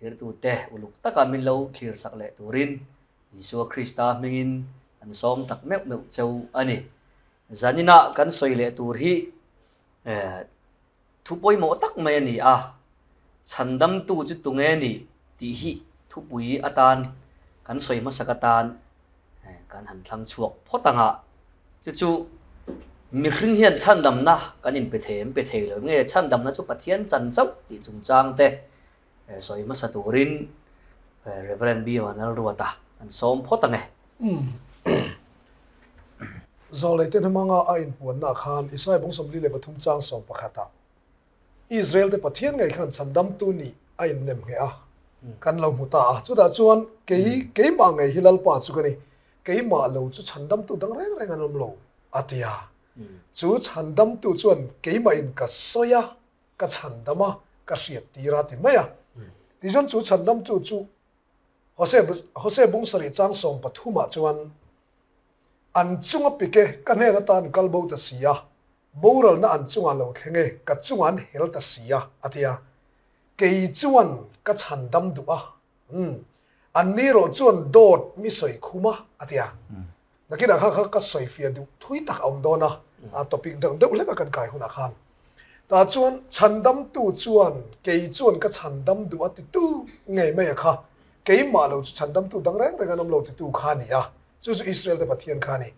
Thirtute uluk taka min lo thlir sak leh turin Isua Krista hmingin kan sawm tak meuh meuh cheu a ni. Zaninah kan sawi leh tur hi thu pawimawh tak mai a ni a, chhandamtu chu tunge ni tih hi thupui atan kan sawi hmasak atan kan han thlang chhuak phawt ang a, chu chu mihring hian chhandamna kan inpe thei em pe thei lo nge chhandamna chu Pathian chan chauh tih chungchang te sawi hmasa turin Rev. B. Vanlalruata kan sawm phawt ang e. Zawlei te hnamanga a inpuanna khan Isai bung 43 chang 11 ah Israel te Pathian ngei khan chhandamtu nih a innem ngheh a, kan lo hmu ta a. Chutah chuan kei, keimah ngei hi Lalpa chu ka ni, keimah lo chu chhandamtu dang reng reng an awm lo, a ti a. Chu chhandamtu chuan keimahin ka sawi a, ka chhandam a, ka hriat tir a ti mai a. Tichuan chu chhandamtu chu Hose, Hose bung sarih chang 13 ah chuan an chunga pike ka hnen atan kal bo ta si a, Boralna an chungah lo thleng e, ka chungah an hel ta si a, a ti a. Kei chuan ka chhan dam duh a, umm, an ni erawh chuan dawt mi sawi khum a, a ti a. Nakinah kha kha ka sawi fiah duh thui tak a awm dawn a, a topic dang deuh hlek a kan kai hunah khan. Tah chuan chhandamtu chuan kei chuan ka chhandam duh a titu ngei mai a kha, keimah lo chu chhandamtu dang reng reng an awm lo titu kha a ni a, chu chu Israel te Pathian kha a ni.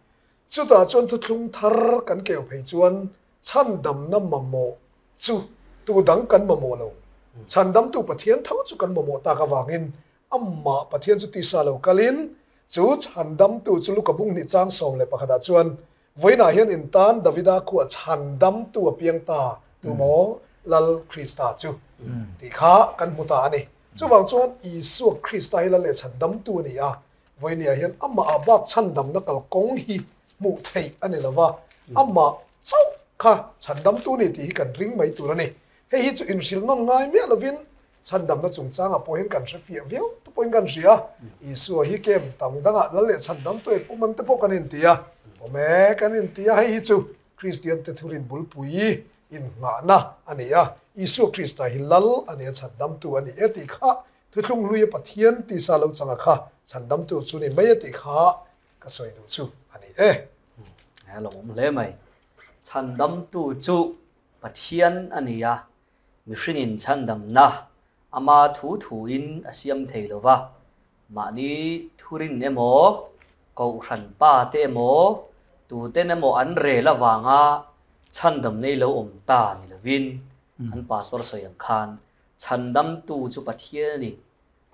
Chutah chuan thuthlung thar kan keu phei chuan chhandamna mamawh chu tu dang kan mamawh lo. Chhandamtu Pathian tho chu kan mamawh tak avangin amah Pathian chu tisa lo kalin chu chhandamtu chu Luka bung hnih chang 11 ah chuan vawiinah hian in tan Davida khuah chhandamtu a piang ta tu maw Lal Krista chu tih kha kan hmu ta a ni. Chuvang chuan Isua Krista hi Lal leh chhandamtu a ni a, Vawinia hian amah ah bak chhandamna kalkawng hi hmuh theih a ni lova, amah chauh kha chhandamtu ni tih hi kan ring mai tur a ni. Hei hi chu inhrilh nawn ngai miah lovin chhandamna chungchangah pawh hian kan hre fiah viau te pawhin kan hria. Isua hi kem tam dangah lal leh chhandamtu ei pawh man te pawh kan inti a, awm e kan inti a, hei hi chu Kristian te thurin bulpui innghahna a ni a, Isua Krista hi lal a ni a, chhandamtu a ni e tih kha Thuthlung hluia Pathian tisa lo changa kha chhandamtu chu ni mai a tih kha ka sawi duh chu a ni e. A lo awm hle mai. Chhandamtu chu Pathian a ni a, mihringin chhandamna ama thu thuin a siam thei lo va, mahni thurin emaw, kohhran pa te emaw, tuten emaw an rel avanga chhandam nei lo awm ta ni lovin an pastor sawi ang khan Chhandamtu chu Pathian a ni.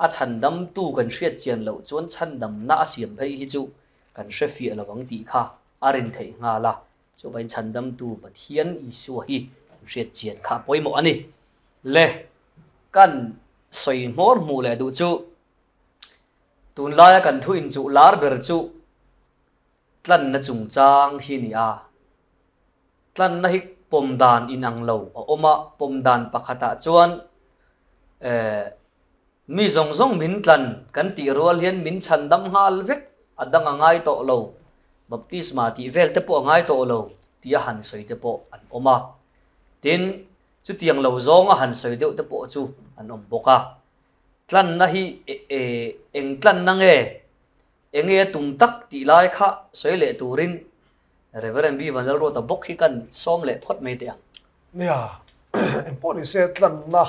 A chhandamtu kan hriat chian loh chuan chhandamna a siam phei hi chu kan hre fiah lo ang tih kha a rin theih nghal a. Chuvangin chhandamtu Pathian Isua hi kan hriat chian kha a pawimawh a ni. Le, kan sawi hmawr hmuh leh duh chu tunlaia kan thu inchuh lar ber chu tlanna chungchang hi a ni a. Tlanna hi pawm dan inang lo a awm a, pawm dan pakhatah chuan eh mi zawng zawng min tlan kan tih rual hian min chhandam nghal vek a dang a ngai tawh lo, baptisma tih vel te pawh a ngai tawh lo tih a han sawi te pawh an awm a. Tin, chutiang lo zawnga han sawi deuh te pawh chu an awm bawk a. Tlanna hi eh eng tlanna nge? Enge a tum tak tih lai kha sawi leh turin Reverend B. Vanlalruata bawk hi kan sawm leh phawt mai teh ang. Nia, engpawh ni se tlanna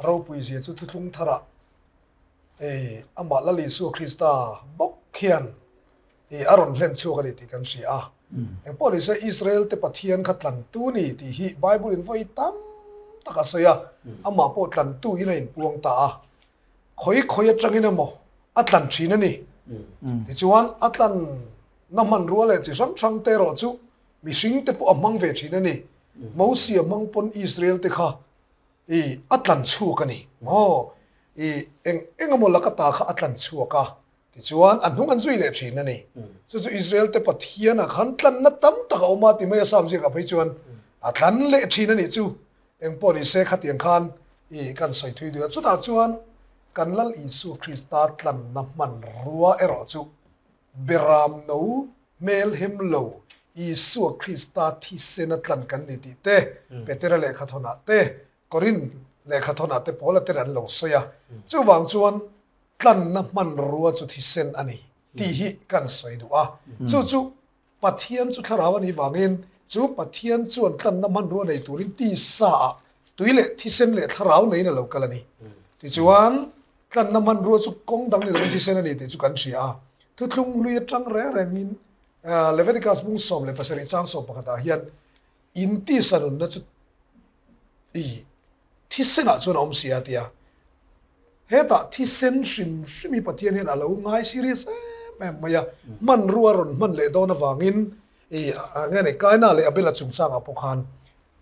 ropui zia chu thuthlung tharah hei amah Lal Isua Krista bawk hian hei a rawn hlen chhuak a ni tih kan hria a. Engpawh ni se Israel te Pathian kha tlantu ni tih hi Bible in vawi tam tak a sawi a, amah pawh tlantu in a inpuang ta a. Khawi khawi atangin emaw a tlan thin a ni. Tichuan a tlan na hmanrua leh chi hrang hrang te erawh chu mihring te pawh a hmang ve thin a ni. Mosia hmang pawn Israel te kha i a tlan chhuak a ni. Maw i eng eng emaw laka ta kha a tlan chhuak a, tichuan a hnung an zui leh thin a ni. Chu chu Israel te Pathianah khan tlanna tam tak a awm a ti mai a Sam ziakah phei chuan a tlan leh thin a nih chu. Engpawh ni se khatiang khan i kan sawi thui duh a, chutah chuan kan Lal Isua Krista tlanna hmanrua erawh chu Beram no hmel hem lo Isua Krista thisena tlan kan ni tih te, Petera lehkhathawnah te, Korinth. Lehkhathawnah te Paula ten an lo sawi a. Chuvang chuan tlanna hmanrua chu thisen a ni tih hi kan sawi duh a. Chu chu Pathian chu thlarau a nih vangin chu Pathian chuan tlanna hmanrua nei turin tisa ah tui leh thisen leh thlarau neiin a lo kal a ni. Tichuan, tlanna hmanrua chu kawng dang ni lovin thisen a ni tih chu kan hria a. Thuthlung hlui atang reng rengin Leviticus bung 17 chang 11 ah hian in tisa nunna chu i thisen ah chuan a awm si a tia. Hetah thisen hrim hrim hi Pathian hian a lo ngai serious em em mai a, hmanrua rawn hman leh dawn avangin i nge nei Kaina leh Abela chungchangah pawh khan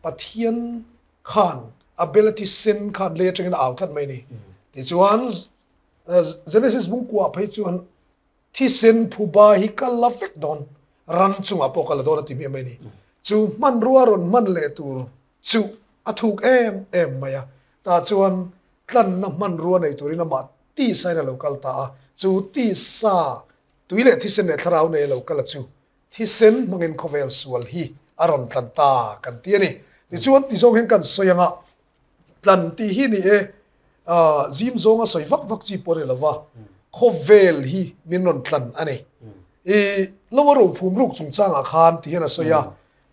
Pathian khan Abela thisen khan lei atangin a au tlat mai a ni. Tichuan Genesis bung kuah phei chuan Thisen phuba hi ka la vek dawn, ran chungah pawh ka la dawn a ti hmiah mai a ni. Chu hmanrua rawn hman leh tur chu a thuk em em mai a, tah chuan tlanna hmanrua nei turin amah tisain a lo kal ta a, chu tisa tui leh thisen leh thlarau nei a lo kal a chu thisen hmangin khawvel sual hi a rawn tlan ta kan ti a ni. Tichuan tizawng hian kan sawi anga Tlan tih hi ni e, zim zawnga sawi vak vak chi pawh a ni lo va, khawvel hi min rawn tlan a ni. I lo a rophum ruk chungchangah khan ti hian a sawi a,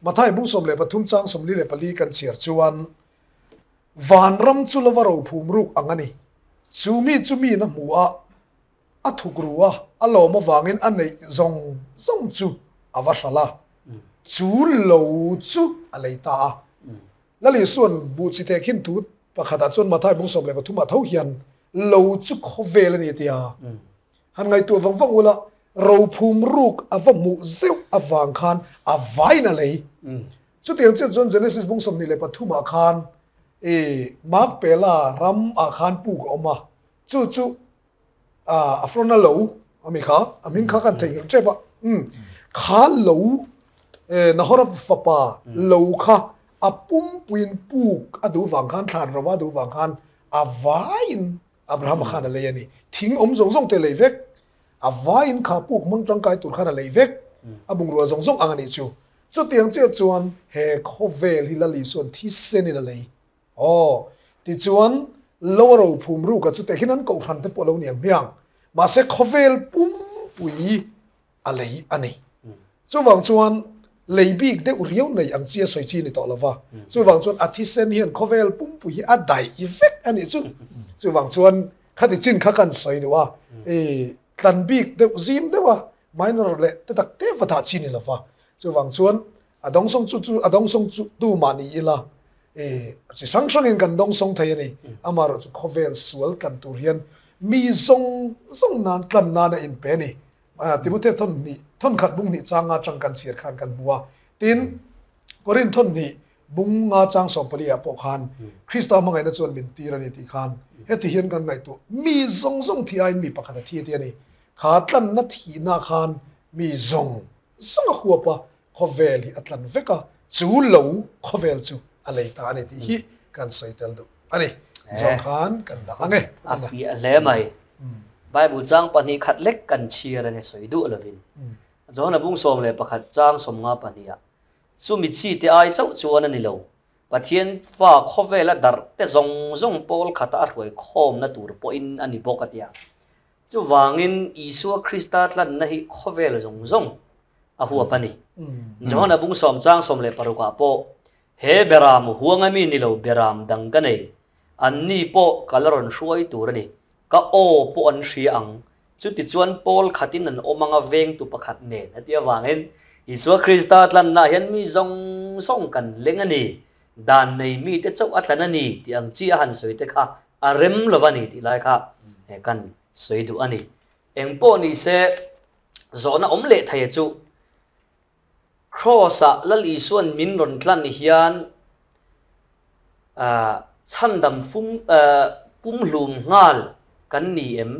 Mathai bung 13 chang 44 kan chhiar chuan, Vanram chu lo a rophum ruk ang a ni, chu mi chu miin a hmu a, a thuk ru a, a lawm avangin a neih zawng zawng chu a va hral a, chu lo chu a lei ta a. Lal Isua'n buh chi teh khin thu pakhatah chuan Mathai bung 13 ah tho hian lo chu khawvel a ni tia han ngaihtuah vang vang ula, rophum ruk a va hmuh zeuh avang khan a vain a lei. Chutiang chiah chuan Genesis bung 23 ah khan i Makpela ram ah khan puk a awm a, chu chu a front a lo ami kha a hming kha kan theihnghilh tep a kha lo Nahora fapa lo kha a pumpuiin puk a duh vang khan thlan rova a duh vang khan a vaiin Abrahama khan a lei a ni thing awm zawng zawng te lei vek a vaiin kha puk hmang tangkai tur khan a lei vek a bungrua zawng zawng ang a nih chu chutiang chiah chuan he khawvel hi Lal Isuan thisenin a lei Aw, tichuan lo a rophum ruka chu tehkhin an kohhran te pawh lo ni ang hmiang. Mahse khawvel pumpui a lei a ni. Chuvang chuan lei bik deuh riau nei ang chi a sawi chi ni tawh lova. Chuvang chuan a thisen hian khawvel pumpui hi a daih vek a nih chu. Chuvang chuan khati chin kha kan sawi duh a, i tlan bik deuh zim deuh a, minor leh te tak te va dah chi ni lova. Chuvang chuan A dawngsawng chu chu a dawngsawng chu tu mah ni ila e chi hrang hrangin kan dawngsawng thei a ni. Amaherawh chu khawvel sual tlan tur hian mi zawng zawng nan tlan nan a inpe a ni. Timothea thawn hnih thawn khat bung hnih chang nga chang kan chhiar khan kan hmu a. Tin, Korin thawn hnih bung nga chang 14 ah pawh khan Krista hmangaihna chuan min tir a ni tih khan heti hian kan ngaihtuah mi zawng zawng thi aiin mi pakhat a thi a ti a ni. Kha tlanna thihna khan mi zawng zawng a huap a, khawvel hi a tlan vek a, chu lo khawvel chu a lei ta a ni tih hi kan sawi tel duh a ni. Zawng khan kan dah ang e. A fiah hle mai. Bible chang pahnih khat lek kan chhiar a ni sawi duh lovin. Johana bung 11 chang 52 ah, Chumi chi te ai chauh chuan a ni lo, Pathian fa khawvela darh te zawng zawng pawl khata a hruai khawmna tur pawhin a ni bawk a tia. Chuvangin Isua Krista tlanna hi khawvel zawng zawng a huap a ni. Johana bung sawm chang 16 ah pawh, He beram huanga mi ni lo beram dang ka nei, anni pawh ka la rawn hruai tur a ni, ka aw pawh an hria ang, chutichuan pawl khatin an awm anga vengtu pakhat nen a ti avangin Isua Krista tlanna ah hian mi zawng zawng kan leng a ni, dan nei mite chauh a tlan a ni tih ang chi a han sawi te kha a rem lo a ni tih lai kha kan sawi duh a ni. Eng pawh ni se zawhna awm leh thei chu Kraws-ah Lal Isua'n min rawn tlan hian chhandam fum pumhlum nghal kan ni em?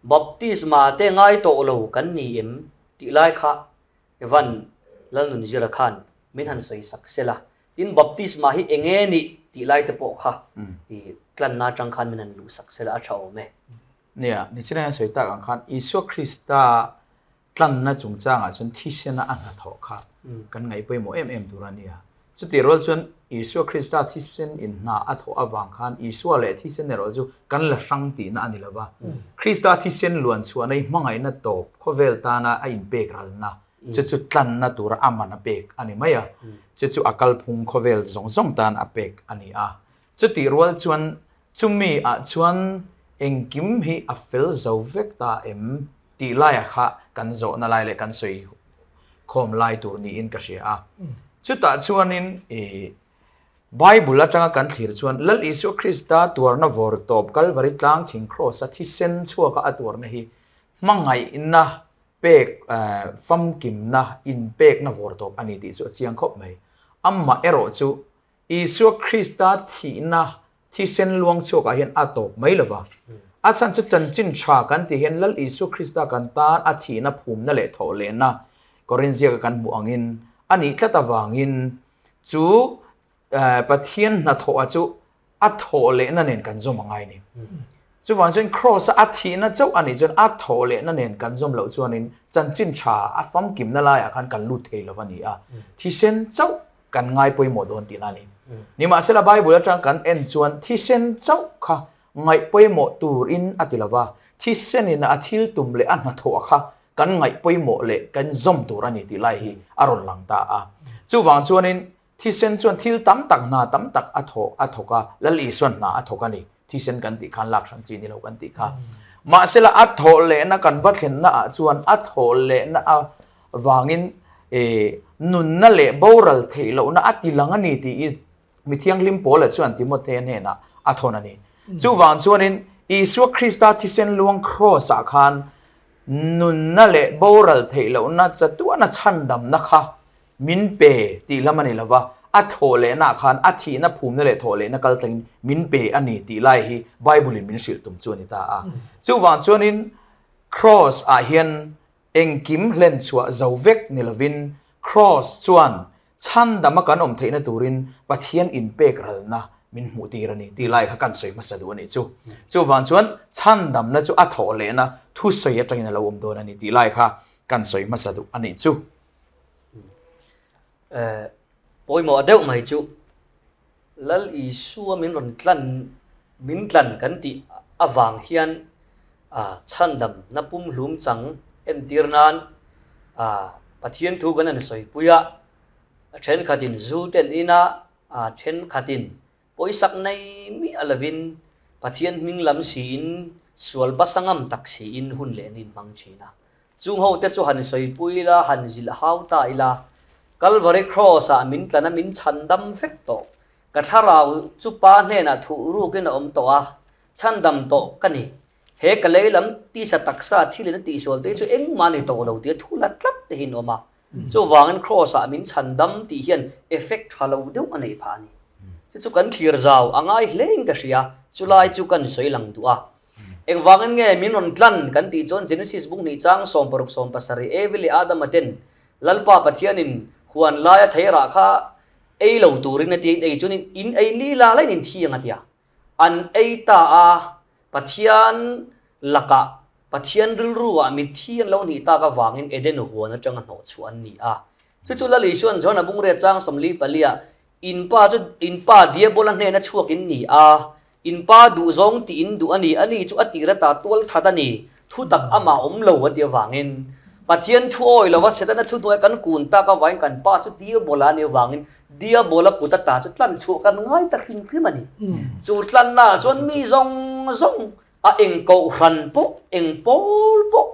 Baptisma te ngai tawh lo kan ni em? tih lai kha Evan Lalnunzira khan min han sawi sak sel a, tin baptisma hi eng nge nih tih lai te pawh kha i tlanna atang khan min han luh sak sel a, a tha awm e. Nia, nichina hian sawi tak ang khan Isua Krista tlanna chungchangah chuan thisena a hnathawh kha kan ngaih pawimawh em em tur a nia. Chutih rual chuan. Isua Krista thisen in hna a thawh avang khan Isua leh thisen erawh chu kan la hrang tihna a ni lo va. Krista thisen luan chhuahna hi hmangaihna tawp khawvel tana a inpek ralna, chu chu tlanna tura a man a pek a ni mai a, chu chu a kalphung khawvel zawng zawng tan a pek a ni a. Chutih rual chuan chumi ah chuan engkim hi a fel zo vek ta em tih laiah kha kan zawhna lai leh kan sawi khawm lai tur niin ka hria a. Chutah chuanin i Bible atanga kan thlir chuan Lal Isua Krista tuarna vawr tawp Kalvari tlang thing Kraws-a thisen chhuaka a tuarna hi hmangaihna pek famkimna inpekna vawr tawp a ni tih chu a chiang khawp mai. Amah erawh chu Isua Krista thihna thisen luang chhuakah hian a tawp mai lo va. A chhan chu chanchin tha kan tih hian Lal Isua Krista kan tan a thihna phumna leh thawh lehna Korinziaka kan hmuh angin a nih tlat avangin chu Pathian hnathawha chu a thawh lehna nen kan zawm a ngai ni. Chuvang chuan Kraws-a a thihna chauh a nih chuan a thawh lehna nen kan zawm loh chuanin chanchin tha a famkimna laiah khan kan lut thei lo a ni a. Thisen chauh kan ngai pawimawh dawn tihna a ni. Nimahsela Bible atang kan en chuan thisen chauh kha ngaih pawimawh turin a ti lo va, thisenin a thil tum leh a hnathawh kha kan ngaih pawimawh leh kan zawm tur a ni tih lai hi a rawn lang ta a. Chuvang chuanin thisen chuan thil tam tak hna tam tak a thawh a thawk a, Lal Isuan hna a thawk a ni. Thisen kan tih khan lak hran chi ni lo kan tih kha. Mahsela a thawh lehna kan va thlenna ah chuan a thawh lehna a vangin nunna leh boral theih lohna a ti lang a ni tiin mi thianghlim Paula chuan Timothea hnenah a thawn a ni. Chuvang chuanin Isua Krista thisen luang Kraws-ah khan nunna leh boral theih lohna chatuana chhandamna kha min pe tih lam a ni lo va, a thawh lehnaah khan a thihna phumna leh thawh lehna kal tlangin min pe a ni tih lai hi Bible-in min hrilh tum chu a ni ta a. Chuvang chuanin Kraws-ah hian engkim hlen chhuah zo vek ni lovin Kraws chuan chhandama kan awm theihna turin Pathian inpek ralna min hmuh tir a ni tih lai kha kan sawi hmasa duh a nih chu. Chuvang chuan chhandamna chu a thawh lehna thusawi atangin a lo awm dawn a ni tih lai kha kan sawi hmasa duh a nih chu. Pawimawh deuh mai chu Lal Isua min rawn tlan, min tlan kan tih avang hian chhandamna pumhlum chang entir nan Pathian thu kan han sawipui a, thenkhatin zu ten ina thenkhatin Pawisak nei miah lovin Pathian hming lam siin sual basa ngam tak siin hun leh nin hmang thin a. Chung ho te chu han sawipui ila, han zilh hau ta ila, Kalvari Kraws ah min tlan a min chhandam vek tawh. Ka thlarau chu Pa hnenah thuh rukin a awm tawh a, chhandam tawh ka ni. He ka lei lam tisa taksa thilin a tihsual te hi chu engmah a ni tawh lo tia thu la tlat te hi an awm a. Chuvangin Kraws ah min chhandam tih hian effect tha lo deuh a neih phah a ni. Chu chu kan thlir zau a ngai hlein ka hria, chulai chu kan sawi lang duh a. Engvangin nge min rawn tlan kan tih chuan Genesis buk hnih chang 16 17 Evi leh Adama ten Lalpa Pathianin huan laia theirah kha ei lo turin a tia in ei chuan in ei ni la lain in thi ang a tia. An ei ta a, Pathian lakah, Pathian rilruah mitthi an lo nih tak avangin Eden huan atanga hnawh chhuah an ni a. Chu chu Lal Isua'n John-a bungriat chang 44-ah, In pa chu in pa Diabola hnena chhuak in ni a, in pa duhzawng tih in duh a ni, ani chu a tir ata tual that a ni, thutak amah awm lo a ti avangin. Pathian thu awi lova Setana thuhnuai kan kun tak avangin kan pa chu Diabola a nih avangin Diabola kut ata chu tlan chhuah kan ngai ta hrim hrim a ni. Chu tlannaah chuan mi zawng zawng a eng kohhran pawh, eng pawl pawh,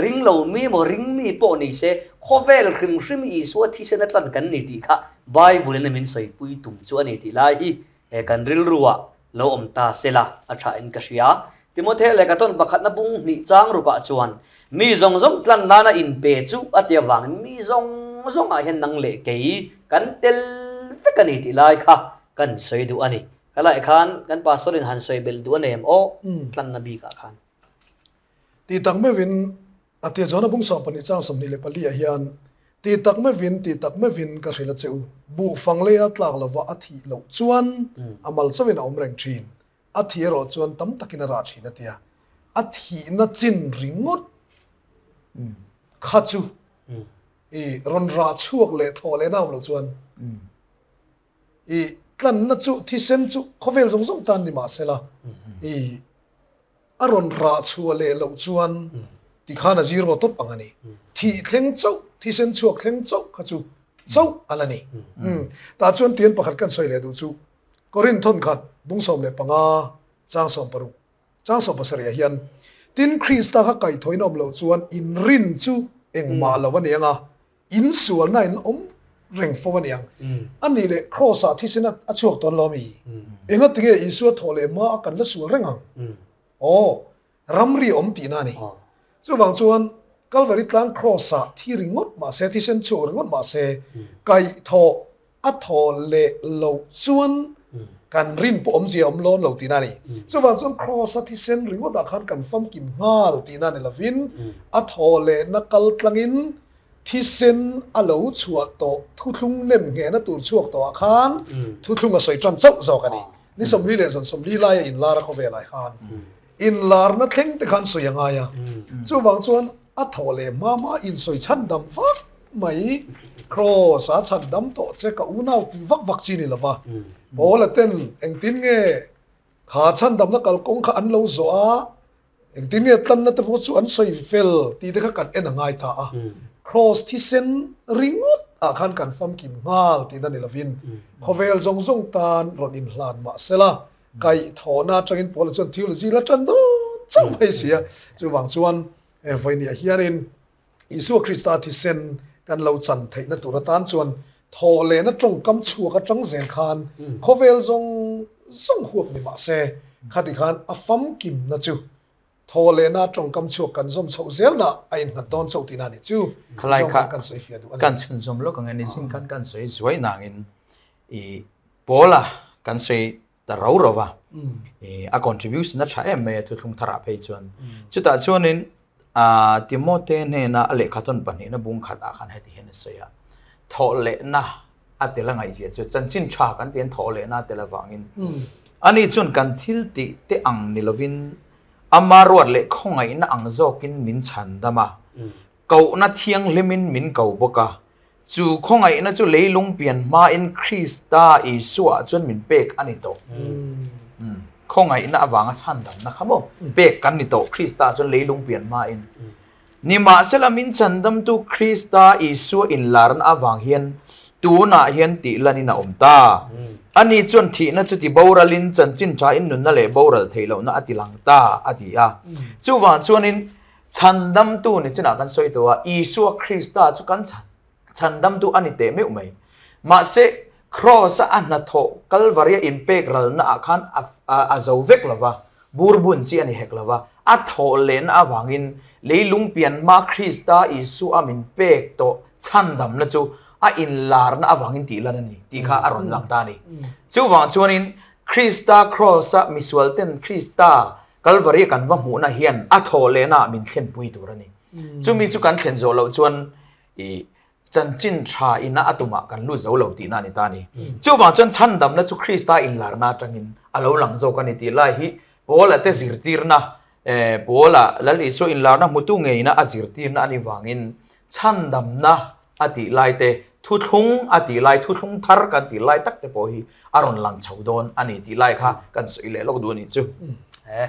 ring lo mi emaw ring mi pawh ni se, khawvel hrim hrim Isua thisena tlan kan ni tih kha Bible-in a min sawipui tum chu a ni tih lai hi he kan rilruah lo awm ta sela a tha in ka hria. Timothea lehkha tawn pakhatna bung hnih chang rukah chuan mi zawng zawng tlan nana inpe chu a ti avangin mi zawng zawngah hian nang leh kei kan tel vek a ni tih lai kha kan sawi duh a ni. Ka lai khan kan pastor in han sawi belh duh a nem aw tlanna bikah khan. Tih tak meuhin A tia Jona bung 12 chang 24 ah hian, Ti tak meuhin, ti tak meuhin ka hrilh a che u, buh fang leia tlak lova a thih loh chuan a mal chauhin a awm reng thin, a thih erawh chuan tam takin a rah thin a tia. A thihna chin ringawt kha chu i rawn rah chhuak leh thawh leh na awm loh chuan i. Tlanna chu thisen chu khawvel zawng zawng tan ni mahsela i a rawn rah chhuah leh loh chuan tikhan a zero tawp ang a ni. Thih thleng chauh, thisen chhuak thleng chauh kha chu chauh a la ni. Tah chuan tian pakhat kan sawi leh duh chu Korinth thawnkhat bung 15 chang 60 chang 17 ah hian tin Krista kha kaihthawhin a awm loh chuan inrin chu engmah lo a ni ang a, In sualna in awm reng fo a niang. A nih leh Kraws ah thisen a chhuak tawn lo mi? Enga tinge Isua thawh leh hma a kan la sual reng ang? Aw, ramri awm tihna a ni. Chuvang chuan Kalvari tlang Kraws ah thi ringawt mahse, thisen chhuak ringawt mahse, kaihthawh a thaw leh loh chuan kan rin pawh awmzia awm lawn lo tihna a ni. Chuvang chuan Kraws a thisen ringawt ah khan kan famkim nghal tihna ni lovin a thaw lehna kal tlangin thisen a lo chhuah tawh thuthlung nem nghehna tur chhuak tawh ah khan thuthlung a sawi tan chauh zawk a ni. Ni 40 leh zan 40 laia inlar a khawvel ah khan inlarna thleng te khan sawi a ngai a. Chuvang chuan a thaw leh hma hma insawi chhan dam vak mai Kraws a chhan dam tawh che ka unau tih vak vak chi ni lova Paula ten engtin nge kha chhan damna kalkawng kha an lo zawh a engtin nge tlanna te pawh chu an sawi fel tih te kha kan en a ngai ta a Kraws thisen ringawt ah khan kan famkim nghal tihna ni lovin khawvel zawng zawng tan rawn inhlan mahsela kaihthawhna atangin Paula chuan theology la tan dawn chauh mai si a chuvang chuan vawinia hianin Isua Krista thisen kan lo chan theihna tur atan chuan thawh lehna tawngkam chhuak atang zel khan khawvel zawng zawng huap ni mahse khati khan a famkimna chu thawh lehna tawngkam chhuak kan zawm chhoh zelna a innghat dawn chauh tihna a ni chu Khalai zawng kha khan kan sawi fiah duh a ni. Kan chhunzawm lawk ang e nisin khan kan sawi zuai nangin i Paula kan sawi ta ro ro va a contribution a tha em mai a thuthlung tharah phei chuan chutah chuanin Timote hnena a lehkha tawn pahnihna bung khat ah khan heti hian a sawi a thawh lehna a tel a ngaihzia chu chanchin tha kan ti an thawh lehna a tel avangin ani chuan kan thil tih te ang ni lovin ama ruat leh khawngaihna ang zawkin min chhan dam a kohna thianghlimin min ko bawk a Chu khawngaihna chu leilung pian hmain Krista Isua chuan min pek a ni tawh. Khawngaihna avanga chhandamna kha maw pek kan ni tawh Krista chuan leilung pian hmain. Nimahsela min chhandamtu Krista Isua inlarna avang hian tunah hian tih lanin a awm ta. Ani chuan thihna chu ti boralin chanchin thain nunna leh boral theih lohna a ti lang ta a ti a. Chuvang chuanin Chhandamtu ni chinah kan sawi tawh a, Isua Krista chu kan chhandamtu a ni teh meuh mai. Mahse, Kraws-a a hnathawh Kalvaria inpek ralna ah khan a zo vek lo va, bur bun chi a ni hek lo va, a thawh lehna avangin leilung pian hma Krista Isua min pek tawh chhandamna chu a inlarna avangin tih lan a ni tih kha a rawn lang ta a ni. Chuvang chuanin Krista Kraws-a misualten Krista Kalvari kan va hmuhna hian a thawh lehna ah min thlenpui tur a ni. Chumi chu kan thlen zawh loh chuan i chanchin tha ina a tumah kan lut zo lo tihna a ni ta a ni. Chuvang chuan chhandamna chu Krista inlarna atangin a lo lang zawk a ni tih lai hi Paula te zirtirna, Paula Lal Isua inlarna hmutu ngeina a zirtirna a ni vangin chhandamna a tih lai te, thuthlung a tih lai, thuthlung thar kan tih lai tak te pawh hi a rawn lang chho dawn a ni tih lai kha kan sawi leh lawk duh a nih chu. He,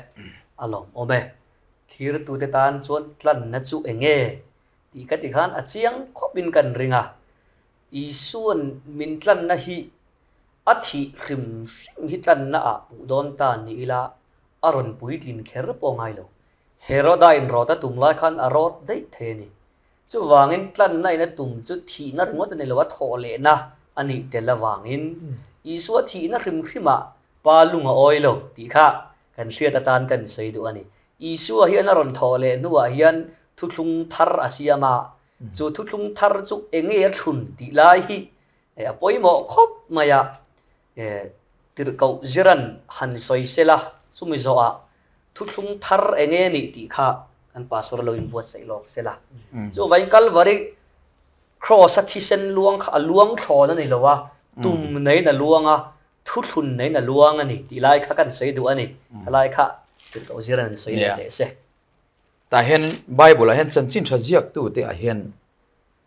a lawmawm e. Thirtute tan chuan tlanna chu eng nge tih ka ti khan a chiang khawpin kan ring a. Isua'n min tlanna hi a thih hrim hrim hi tlanna ah puh dawn ta ni ila a rawn puitlin kher pawh ngai lo. Heroda in rawt a tum lai khan a rawt daih thei a ni. Chuvangin tlanna in a tum chu thihna ringawt a ni lo, a thawh lehna a nih tel avangin Isua thihna hrim hrimah Pa lung a awi lo tih kha kan hriat atan kan sawi duh a ni. Isua hian a rawn thawh leh hnuah hian thuthlung thar a siam a, chu thuthlung thar chu eng nge a thlun tih lai hi a pawimawh khawp mai a, tirhkoh ziran han sawi sela chumi zawhah Thuthlung thar eng nge nih tih kha kan pastor lo inbuatsaih lawk sela. Chuvain Kalvari Kraws-a thisen luang kha a luang thlawn a ni lo a, tum neiin a luang a, thuthlun neiin a luang a ni tih lai kha kan sawi duh a ni. Helai kha tirhkoh zirin an sawi leh teh se. Tah hian Bible-ah hian chanchin tha ziaktute ah hian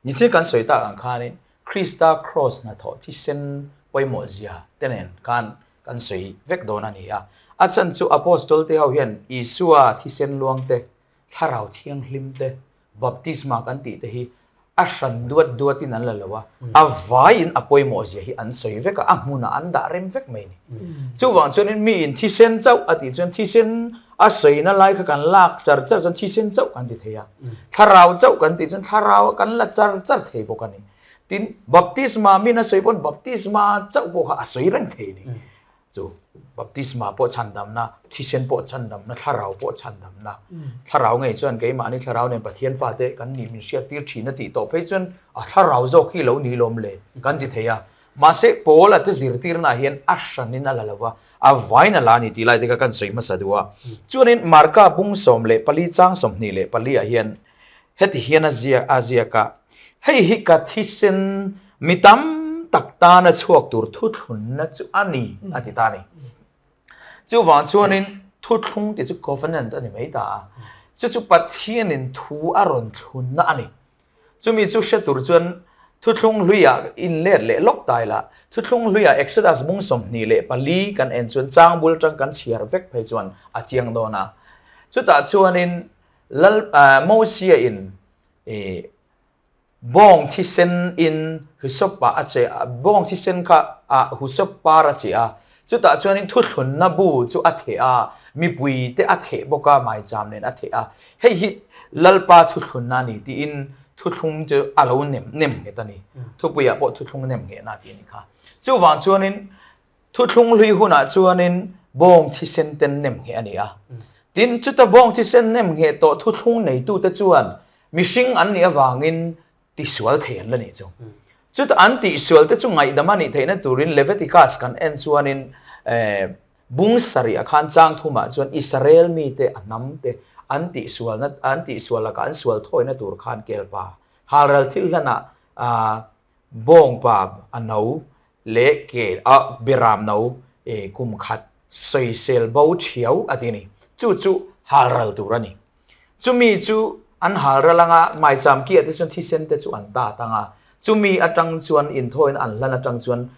Nichhin kan sawi tak ang khanin Krista Kraws hnathawh thisen pawimawh zia te nen khan kan sawi vek dawn a ni a. A chhan chu Apostol te ho hian Isua thisen luang te, Thlarau Thianghlim te, Baptisma kan tih te hi a hran duat duatin an la lo a, a vaiin a pawimawh zia hi an sawi vek a, a hmunah an dah rem vek mai a ni. Chuvang chuanin miin thisen chauh a tih chuan thisen a sawina lai kha kan lak char char chuan thisen chauh kan ti thei a, thlarau chauh kan tih chuan thlarau kan la char char thei bawk a ni. Tin, baptisma min a sawi pawn baptisma chauh pawh kha a sawi reng thei a ni. Chu baptisma pawh chhandamna, thisen pawh chhandamna, thlarau pawh chhandamna. Thlarau ngei chuan keimahni thlarau nen Pathian fate kan nih min hriattir thin a tih tawh phei chuan a thlarau zawk hi lo ni lawm le kan ti thei a. Mahse Paula te zirtirnaah hian a hranin a la lo va, a vain a la a ni tih lai te kha kan sawi hmasa duh a. Chuanin Marka bung 14 chang 24 ah hian Heti hian a ziak a ziak a, Hei hi ka thisen mi tam tak tana chhuak tur thuthlunna chu a ni, a ti ta a ni. Chuvang chuanin thuthlung tih chu covenant a ni mai ta a, chu chu Pathianin thu a rawn thlunna a ni. Chumi chu hre tur chuan thuthlung hluiah inlet leh lawk ta ila, thuthlung hluiah Exodus bung 24 kan en chuan changbul atang kan chhiar vek phei chuan a chiang dawn a. Chutah chuanin Lal Mosia in bawng thisen in Husopa a che a, bawng thisen kha a Husop par a che a, chutah chuanin thuthlunna bu chu a theh a, mipui te a theh bawk a, maicham nen a theh a, hei hi Lalpa thuthlunna a ni tiin thuthlung chu a lo nem nem nghet a ni. Thupuiah pawh thuthlung nem nghehna tih a ni kha. Chuvang chuanin Thuthlung hlui hunah chuanin bawng thisen ten nem ngheh a ni a. Tin, chuta bawng thisen nem ngheh tawh thuthlung neitute chuan mihring an nih avangin tisual thei an la nih chu. Chuta an tihsual te chu ngaihdam a nih theihna turin Leviticus kan en chuanin bung sarih a khan chang thumah chuan Israel mite a hnam te an tihsualna an tihsual lakah an sual thawina tur khan kelpa halral thil hlanah bawngpa a no leh ke a beram no e kum khat sawisel bo thiau a ti a ni. Chu chu halral tur a ni. Chumi chu an halral anga maicham kiah te chuan thisen te chu an ta tang a, chumi atang chuan inthawiin an hlan atang chuan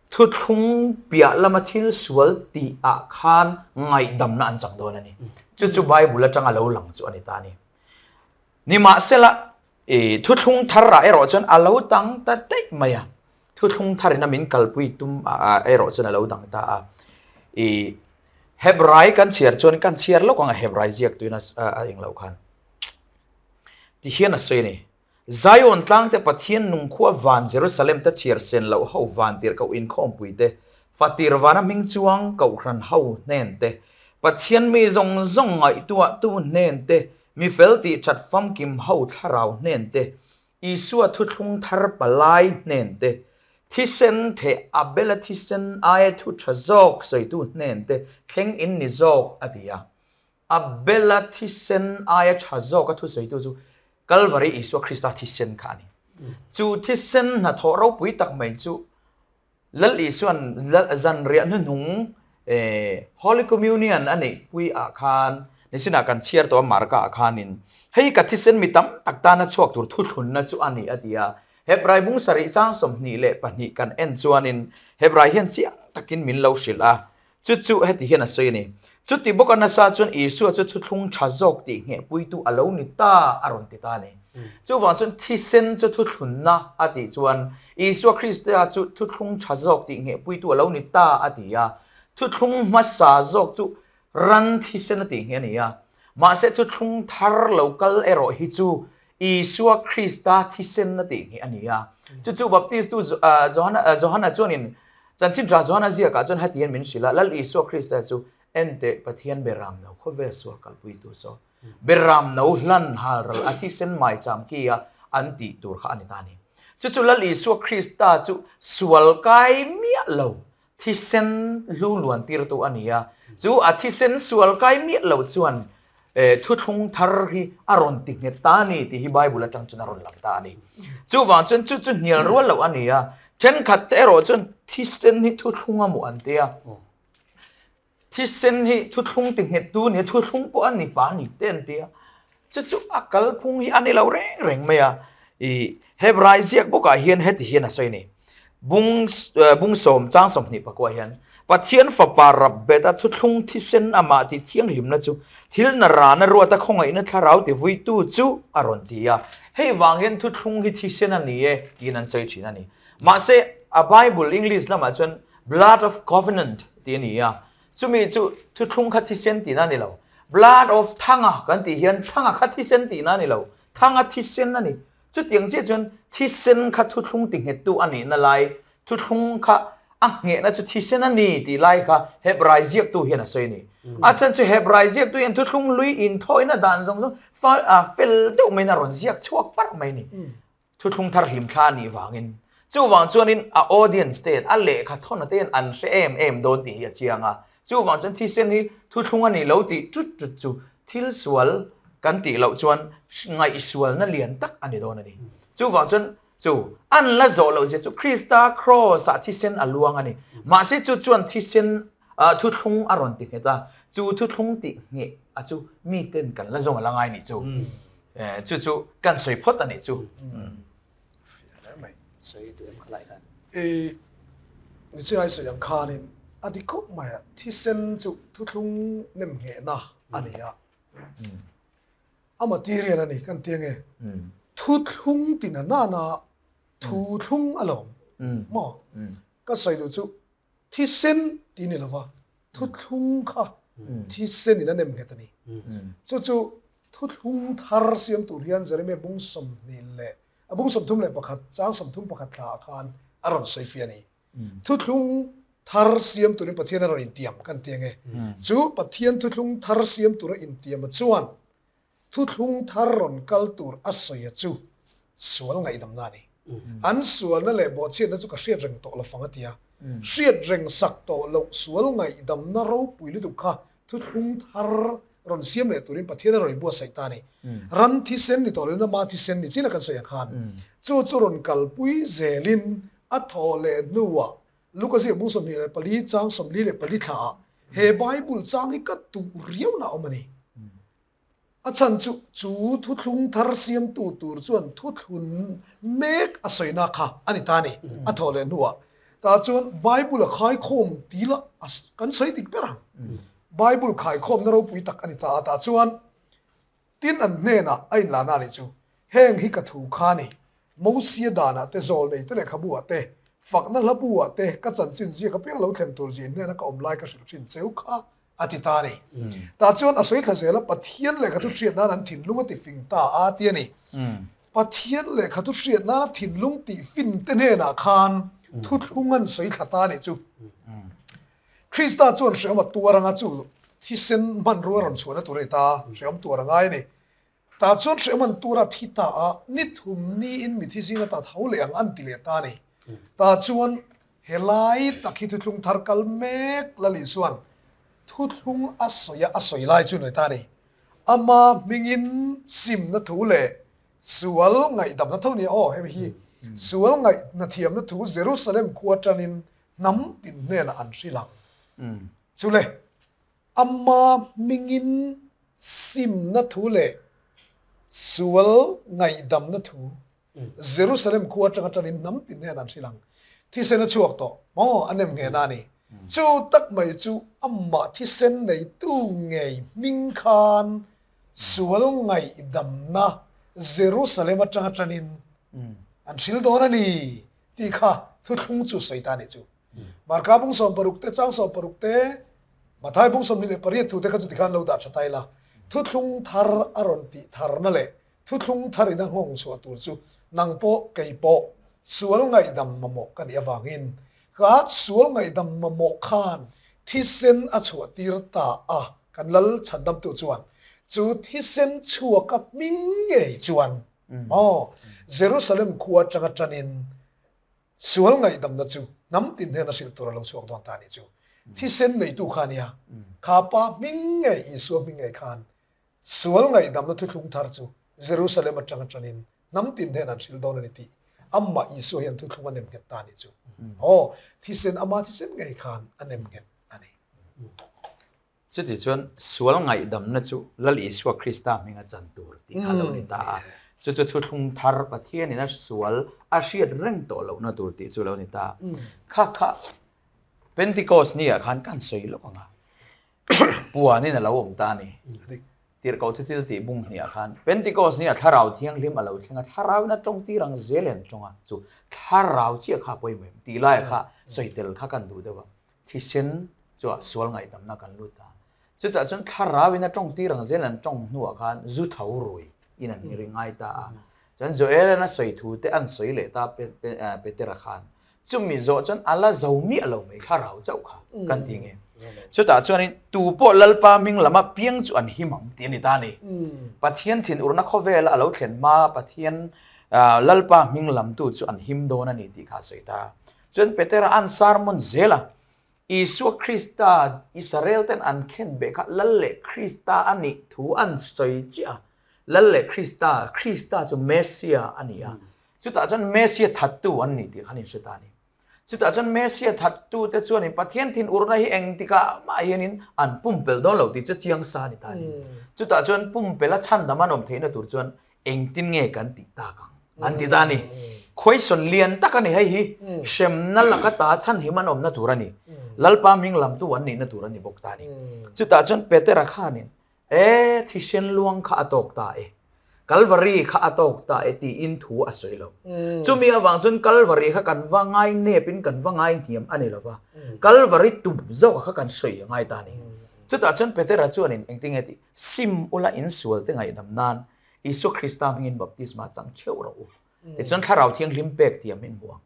thuthlung piah lama thil sual tih ah khan ngaihdamna an chang dawn a ni. Chu chu Bible atanga lo lang chu a ni ta a ni. Nimahsela, I thuthlung thar ah erawh chuan a lo dang ta daih mai a, thuthlung thar in a min kalpui tum ah erawh chuan a lo dang ta a. I Hebrai kan chhiar chuan kan chhiar lawk ang a Hebrai ziak tuin a eng loh khan. Ti hian a sawi a ni. Zion tlang te Pathian nungkhua van Jerusalem te chhiar sen loh ho van tirhkoh inkhawmpui te, fatir vana hming chuang kohhran ho hnen te, Pathian mi zawng zawng ngaihtuahtu hnen te, Mi fel tih that famkim ho thlarau hnen te, Isua thuthlung thar palai hnen te, thisen theh Abela thisen aia thu tha zawk sawitu hnen te thleng in ni zawk, a ti a. Abela thisen aia tha zawka thu sawitu chu Kalvari Isua Krista thisen kha a ni. Chu thisen hnathawh ropui tak mai chu Lal Isuan zanriah hnuhnung Holy Communion a neih pui ah khan nisinah kan chhiar tawh a Marka ah khanin hei ka thisen mi tam tak tana chhuak tur thuthlunna chu a ni a ti a. Hebrai bung sarih chang 22 kan en chuanin Hebrai hian chiang takin min lo hrilh a, chu chu heti hian a sawi a ni. Chuti bawk a nasa chuan Isua chu thuthlung tha zawk tih nghehpuitu a lo ni ta a rawn ti ta a ni. Chuvang chuan thisen chu thuthlunna a tih chuan Isua Krista chu thuthlung tha zawk tih nghehpuitu a lo ni ta a ti a. Thuthlung hmasa zawk chu ran thisen a tih ngheh a ni a. Mahse thuthlung thar lo kal erawh hi chu Isua Krista thisen a tih ngheh a ni a. Chu chu Baptistu Johana chuanin Chanchin Tha Johana ziakah chuan heti hian min hrilh a, Lal Isua Krista chu ente Pathian beram no khawvel sual kalpuitu saw beram no hlan halral a thisen maicham ki a an tih tur kha a ni ta a ni. Chu chu Lal Isua Krista chu sual kai miah lo thisen hlu luan tirtu a ni a, chu a thisen sual kai miah lo chuan thuthlung thar hi a rawn ti nghet ta a ni tih hi Bible atang chuan a rawn lang ta a ni. Chuvang chuan chu chu hnial rual loh a ni a, thenkhat te erawh chuan thisen hi thuthlung a maw an ti a, thisen hi thuthlung ti nghet tu a ni a, thuthlung pawh a ni pa a ni te an ti a, chu chu a kalphung hi a ni lo reng reng mai a. I Hebrai ziak bawkah hian heti hian a sawi a ni. Bung bung sawm chang 24 hian Pathian fapa rap bet a thuthlung thisen amah ti thianghlimna chu thil na rana ruata khawngaihna thlarau ti vuitu chu a rawn ti a. Hei vang hian thuthlung hi thisen a ni e tiin an sawi thin a ni. Mahse a Bible English lamah chuan blood of covenant tih a ni a. Chumi chu thuthlung kha thisen tihna a ni lo. Blood of thanga kan tih hian thanga kha thisen tihna a ni lo. Thanga thisen a ni. Chutiang chiah chuan thisen kha thuthlung ti nghettu a nihna lai, thuthlung kha a nghehna chu thisen a ni tih lai kha Hebrai ziaktu hian a sawi a ni. A chhan chu Hebrai ziaktu hian thuthlung lui inthawina dan zawng zawng fel deuh maiin a rawn ziak chhuak parh mai a ni. Thuthlung thar hlimthla a nih vangin. Chuvang chuanin a audience te hian, a lehkha thawna te hian an hre em em dawn tih hi a chiang a. Chuvang chuan thisen hi thuthlung a nih lo tih tut tut chu thil sual kan tih loh chuan ngaihsualna lian tak a ni dawn a ni. Chuvang chuan chu an la zawh loh zia chu Krista kraws ah thisen a luang a ni. Mahse chu chuan thisen thuthlung a rawn ti nghet a, chu thuthlung tih ngheh a chu miten kan la zawng a la ngai nih chu. Chu chu kan sawi phawt a nih chu. Sawi duh em khalai khan. I ni chi ai sawi ang khanin a dik khawp mai a, thisen chu thuthlung nem nghehna a ni a. A material a ni kan ti ange. Thuthlung tina nana thuthlung alawm maw? Ka sawi duh chu thisen tih ni lova thuthlung kha thisen in a nem nghet a ni. Chu chu thuthlung thar siam tur hian Jeremia bung 21 leh a bung 31 chang 31 thla ah khan a rawn sawi fiah a ni. Thuthlung thar siam turin Pathian a rawn intiam kan ti ange. Chu Pathian thuthlung thar siam tura intiam a chuan thuthlung thar rawn kal tur a sawi a chu sual ngaihdamna a ni. An sualna leh bawhchhiatna chu ka hriat reng tawh lo fang a ti a. Hriat reng sak tawh loh sual ngaihdamna ropui lutuk kha thuthlung thar rawn siam leh turin Pathian a rawn inbuatsaih ta a ni. Ram thisen ni tawh loin ama thisen ni chin a kan sawi ang khan chu chu rawn kalpui zelin a thawh leh hnuah Luka ziak bung 24 chang 44 thlaah he Bible chang hi ka tuh riauna a awm a ni. A chhan chu chu thuthlung thar siamtu tur chuan thuthlun mek a sawina kha a ni ta a ni, a thawh leh hnuah. Tah chuan Bible a khaikhawm ti la kan sawi dik ber ang. Bible khaikhawmna ropui tak a ni ta a, tah chuan tin an hnenah a inlahna a nih chu, Heng hi ka thu kha a ni, Mosia danah te, zawlnei te lehkhabu ah te, fakna hlabu ah te, ka chanchin ziak apiang lo thlen tur zin hnena ka awm lai ka hrilh thin cheu kha a ti ta a ni. Tah chuan a sawi thla zel a, Pathian lehkha thu hriat nan an thinlung a ti fing ta a ti a ni. Pathian lehkha thu hriat nana thinlung tih fin te hnenah khan thuthlung an sawi thla ta a nih chu. Krista chuan hrehawm a tuar anga chu thisen hmanrua rawn chhuahna tur a ni ta, hrehawm tuar a ngai a ni. Tah chuan hrehawm an tura thi ta a, ni thum niin mithi zinga ta tho leh ang an ti leh ta a ni. Tah chuan helai tak hi thuthlung thar kal mek Lal Isua'n thuthlung a sawi a, a sawi lai chu ni ta a ni. Ama hmingin simna thu leh sual ngaihdamna tho nia aw hemi hi sual ngaihna thiamna thu Jerusalem khua tanin hnam tin hnenah an hrilh ang. Chule Ama hmingin simna thu leh sual ngaihdamna thu Jerusalem khua atanga tanin hnam tin hian an hrilh ang. Thisen a chhuak tawh maw? A nem nghehna a ni. Chu tak mai chu amah thisen neitu ngei hming khan sual ngaihdamna Jerusalem atanga tanin an hrilh dawn a ni tih kha thuthlung chu sawi ta a nih chu. Marka bung 16 te chang 16 te Mathai bung 28 thu te kha chu tikhan lo dah tha ta ila. Thuthlung thar a rawn tih tharna leh thuthlung tharin a nghawng chhuah tur chu nang pawh kei pawh sual ngaihdam mamawh ka nih avangin ka sual ngaihdam mamawh khan thisen a chhuah tir ta a kan lal chhandamtu chuan chu thisen chhuaka hming ngei chuan maw Jerusalem khua atanga tanin Sual ngaihdamna chu hnam tin hnen a hrilh tur a lo chhuak dawn ta a nih chu. Thisen neitu kha a nia. Kha pa hming ngei, Isua hming ngei khan sual ngaihdamna thuthlung thar chu Jerusalem atang atanin hnam tin hnen an hrilh dawn a ni tih amah Isua hian thuthlung a nem nghet ta a nih chu. Aw, thisen, ama thisen ngei khan a nem nghet a ni. Chutichuan sual ngaihdamna chu Lal Isua Krista hminga chan tur tih kha a lo ni ta a. Chu chu thuthlung thar Pathianin a sual a hriat reng tawh lohna tur tih chu lo ni ta. Kha kha Pentecost ni ah khan kan sawi lawk ang a, puanin a lo awm ta a ni. Tirhkoh chu thil tih bung hnih ah khan Pentecost ni ah Thlarau Thianghlim a lo thleng a, Thlarauin a tawng tir ang zel in an tawng a, chu Thlarau chiah kha a pawimawh em tih laiah kha sawi tel kha kan duh deuh a, thisen chuah sual ngaihdamna kan lut a. Chutah chuan Thlarauin a tawng tir ang zel an tawng hnuah khan zu tho rui in an ri ngai ta a. Chuan Joel-an a sawi thu te an sawi leh ta Petera khan. Chumi zawh chuan a la zo miah lo mai Thlarau chauh kha kan ti nge. Chutah chuanin tu pawh Lalpa hming lama piang chu an him ang tih a ni ta a ni. Pathian thinurna khawvela a lo thlen hma Pathian Lalpa hming lamtu chu an him dawn a ni tih kha a sawi ta. Chuan Petera an sermon zel a, Isua Krista Israel ten an khen beh kha Lal leh Krista a nih thu an sawi chiah a, Lal leh Krista, Krista chu Messia a ni a, chutah chuan Messia thattu an ni tih khan in hre ta a ni. Chutah chuan Messia thattu te chuanin Pathian thinurna hi engtikah mah hianin an pumpelh dawn lo tih chu chiang sa a ni ta a ni. Chutah chuan pumpelh a chhandam an awm theihna tur chuan Engtin nge kan tih tak ang? An ti ta a ni. Question lian tak a ni hei hi. Hremna laka ta chhanhim an awmna tur a ni. Lalpa hming lamtu an nihna tur a ni bawk ta a ni. Chutah chuan Petera khanin, E, thisen luang kha a tawk ta e. Kalvari kha a tawk ta e tiin thu a sawi lo. Chumi avang chuan Kalvari kha kan va ngai nepin kan va ngai hniam a ni lo va. Kalvari tum zawk kha kan sawi a ngai ta a ni. Chutah chuan Petera chuanin engtin nge tih? Sim ula insual te ngaihdam nan Isua Krista hmingin baptisma chang theuh rawh u. Tichuan Thlarau Thianghlim pek tiam in hmu ang.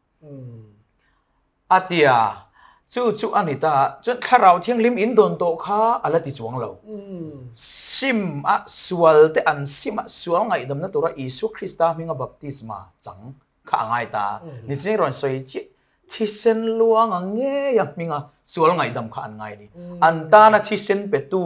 A ti a, chu chu a ni ta. Chuan Thlarau Thianghlim in dawn tawh kha a la ti chuang lo. Sim a, sual te an sim a, sual ngaihdamna tura Isua Krista hminga baptisma chang kha a ngai ta. Nichini rawn sawi chiah, thisen luang ang ngei a hminga sual ngaihdam kha an ngai ni. An tana thisen petu,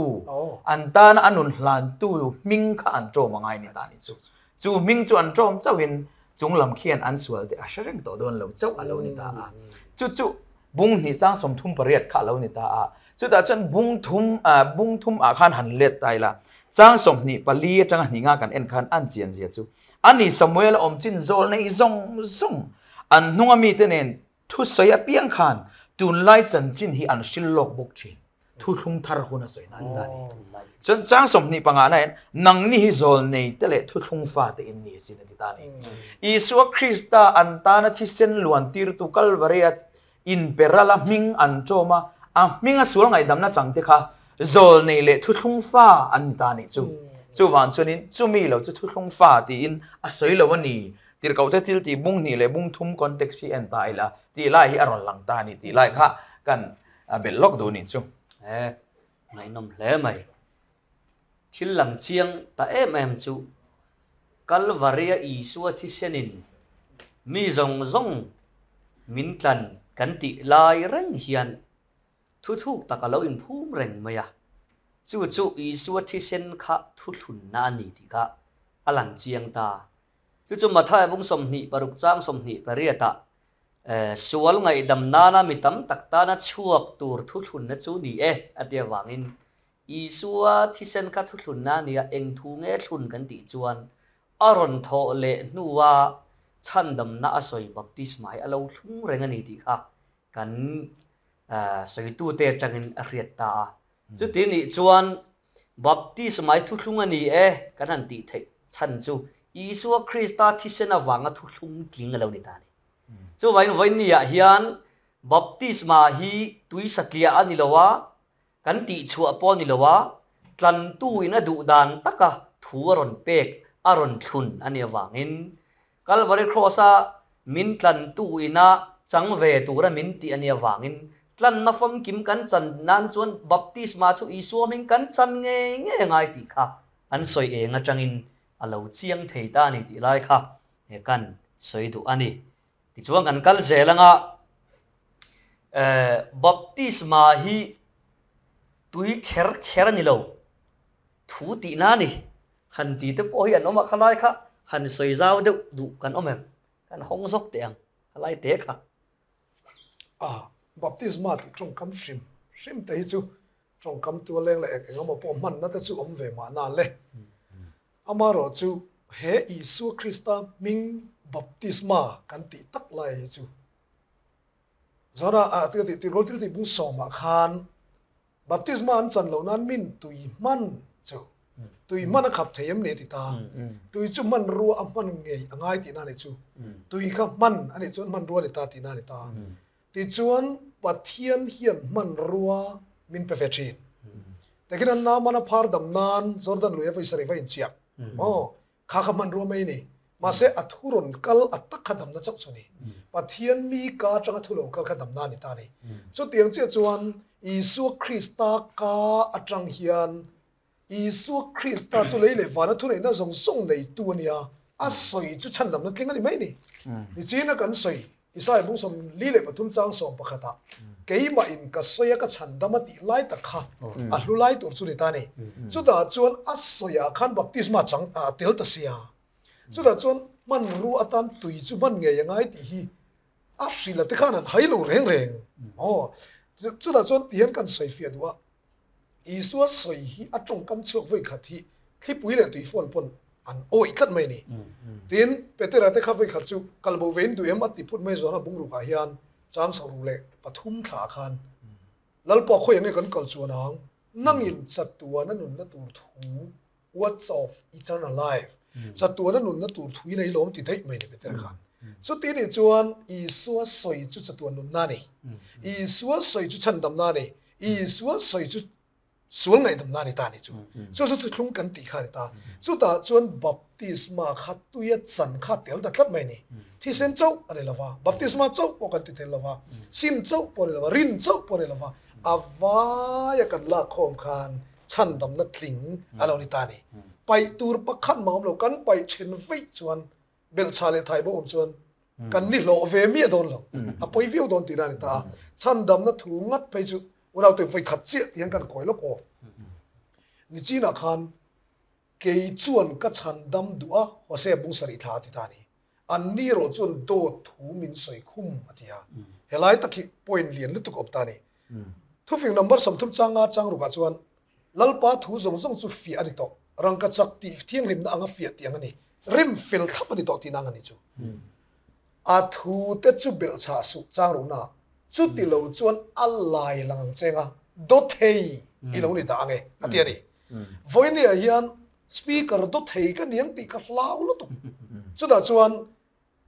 an tana a nun hlantu hming kha an ṭawm a ngai ni ta ni chu. Chu hming chu an ṭawm chauhin chung lam khian an sual te a hre reng tawh dawn lo chauh a lo ni ta a. Chu chu bung hnih chang 38 kha a lo ni ta a. Chutah chuan bung thum, bung thum ah khan han let ta ila, chang 24 atanga hnih nga kan en khan an chian zia chu Ani Samuel a awm chin zawl nei zawng zawng an hnunga mite nen thusawi apiang khan tunlai chanchin hi an hril lawk bawk thin. Thuthlung thar hun a sawi nan ta ni. Chuan chang 25 na hian nangni hi zawl nei te leh thuthlung fa te in ni asin a ti ta ni. Isua Krista an tana thisen luan tirtu Kalvaria inperala hming an ṭawm a, a hminga sual ngaihdamna chang te kha zawl nei leh thuthlung fa an ni ta nih chu. Chuvang chuanin chumi lo chu thuthlung fa tiin a sawi lo a ni. Tirhkohte thil tih bung hnih leh bung thum context hi en ta ila tih lai hi a rawn lang ta a ni tih lai kha kan belh lawk duh nih chu. E, ngaihnawm hle mai. Thil lang chiang ta em em chu Kalvaria Isua thisenin mi zawng zawng min tlan kan tih lai reng hian thuthuk tak a lo inphum reng mai a, chu chu Isua thisen kha thuthlunna a ni tih kha a lang chiang ta. Chu chu Mathaia bung 26 chang 28 ah sual ngaihdam nana mi tam tak tana chhuak tur thuthlunna chu ni e a ti avangin Isua thisen kha thuthlunna a nia, eng thu nge thlun kan tih chuan a rawn thawh leh hnua chhandamna a sawi baptisma hi a lo thlung reng a ni tih kha kan sawitute atangin a hriat ta a. Chuti nih chuan baptisma hi thuthlung a ni e kan han tih theih chhan chu Isua Krista thisen avanga thuthlung tling a lo ni ta a ni. Chuvangin vawiinniah hian baptisma hi tui satliah a ni lo a, Kan tih chhuah pawh ni lo a, tlantu in a duh dan taka thu a rawn pek, a rawn thlun a nih avangin Calvary Cross-a min tlantu ina chang ve tura min tih a nih avangin tlanna famkim kan chan nan chuan baptisma chu Isua hming kan chan ngei ngei angai tih kha an sawi eng atangin a lo chiang thei ta a ni tih lai kha kan sawi duh a ni. Tichuan kan kal zel anga baptisma hi tui kher kher a ni lo, thu tihna a ni. Han ti te pawh hi an awm a, khalai kha han sawi zau deuh duh kan awm em? Kan hawng zawk teh ang, khalai te kha. A, baptisma tih tawngkam hrim hrim te hi chu tawngkam tualeng leh eng eng emaw pawh hmanna te chu awm ve mahna le. Amaherawhchu. He Isua Krista hming baptisma kan tih tak lai hi chu Johana ah te ka tih tirhkawl thil tih bung sawmah khan baptisma an chan loh nan min tui hman chu tui hman a khap thei em ni a ti ta. Tui chu hmanrua a hman ngei a ngai tihna a ni chu. Tui kha hman a nih chuan hmanrua a ni ta tihna a ni ta. Tichuan Pathian hian hmanrua min pe ve thin. Takin an Naaman a phar dam nan Jordan lui a vawi sarih va inchiah. Maw? Kha kha hmanrua mai a ni. Mahse a thu rawn kal a tak kha damna chauh chu a ni. Pathian mi ka atanga thu lo kal kha damna a ni ta a ni. Chutiang chiah chuan Isua Krista ka atang hian Isua Krista chu lei leh vana thuneihna zawng zawng neitu a nia, a sawi chu chhandamna tling a ni mai a ni. Nichina kan sawi Isaiah bung 43 chang 11 ah keimah in ka sawi a ka chhandam a tih lai tak kha a hlu lai tur chu ni ta a ni. Chutah chuan a sawi ah khan baptisma chang a tel ta sia. Chutah chuan hmanrua atan tui chu hman ngei a ngai tih hi a hrilh a te khan an hai lo reng reng. Aw chutah chuan tihian kan sawi fiah duh a, Isua sawi hi a tawngkam chhuak vawi khat hi thlipui leh tuifawn pawn an awih tlat mai a ni. Tin, Petera te kha vawi khat chu kal bo ve in duh em a ti phut mai zawn a bungrukah hian chang 63 thla ah khan Lalpa khawi ang nge kan kal chuan ang, nangin chatuan a nunna tur thu, words of eternal life, chatuan a nunna tur thu in a ilawm ti daih mai a ni Petera khan. Chuti nih chuan Isua sawi chu chatuan nunna a ni. Isua sawi chu chhandamna a ni. Isua sawi chu sual ngaihdamna a ni ta a ni chu. Chu chu thuthlung kan tih kha a ni ta. Chutah chuan baptisma kha tuia chan kha tel ta tlat mai a ni. Thisen chauh a ni lova, baptisma chauh pawh kan ti tel lova, sim chauh pawh a ni lova, rin chauh pawh a ni lova, a vaia kan lak khawm khan chhandamna tling a lo ni ta a ni. Paih tur pakhat mah awm lo, kan paih then veih chuan belhchhah leh thai bawk awm chuan kan ni hlawh ve miah dawn lo, a pawi viau dawn tihna a ni ta a. Chhandamna thu ngat phei chu unaute vawi khat chiah tih hian kan kawi lawk aw. Nichinah khan kei chuan ka chhandam duh a, Hosea bung sarih thla a ti ta a ni. An ni erawh chuan dawt thu min sawi khum a ti a. Helai tak hi point lian lutuk a awm ta a ni. Thufing number 30 changa chang rukah chuan Lalpa thu zawng zawng chu fiah a ni tawh, rangka chak tih thianghlimna anga fiah tih ang a ni, rem fel thlap a ni tawh tihna ang a ni chu. A thu te chu belhchhah suh chang ruhna, chuti lo chuan a lai lang ang cheng a, dawthei i lo ni dah ang e, a ti a ni. Vawinia hian Speaker dawthei ka niang tih ka hlau lutuk. Chutah chuan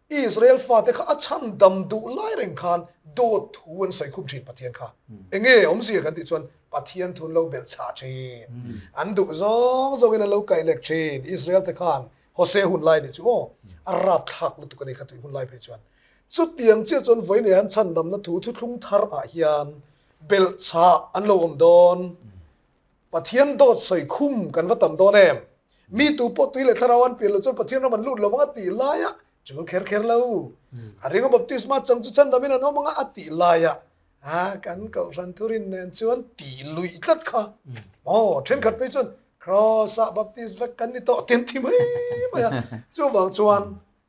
Israel fate kha a chhan dam duh lai reng khan dawt thu an sawi khum thin Pathian kha. Enge awmzia kan tih chuan Pathian thu an lo belh chhah thin. An duh zawng zawngin an lo kaih lek thin. Israel te khan Hosea hun lai nih chu aw a rapthlak lutuk a ni kha tui hun lai phei chuan. Chutiang chiah chuan vawiin han chhan damna thu thuthlung thar ah hian belh chhah an lo awm dawn. Pathian dawt sawi khum kan va tam dawn em? Mi tu pawh tui leh thlarau an pian loh chuan Pathian ram an lut lo vang a tih laia chul kher kher lo. A ringa baptisma chang chu chhandam in an awm anga a tih laia a kan kohhran thurin nen chuan tih luih tlat kha. Aw, thenkhat phei chuan Kraws ah baptist vek kan ni tawh tin thi mai mai a. Chuvang chuan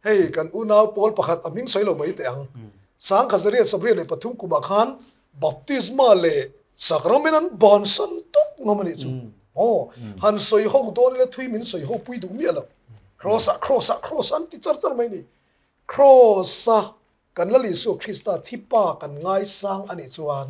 hei kan unau pawl pakhat a hming sawi lo mai teh ang. 1983 kumah khan baptisma leh sakramen an bansan tawp ngam a nih chu. Aw, han sawi ho dawn ila thui min sawi ho pui duh miah lo. Kraws ah, kraws ah, kraws an ti char char mai a ni. Kraws a kan Lal Isua Krista thipa kan ngaisang a nih chuan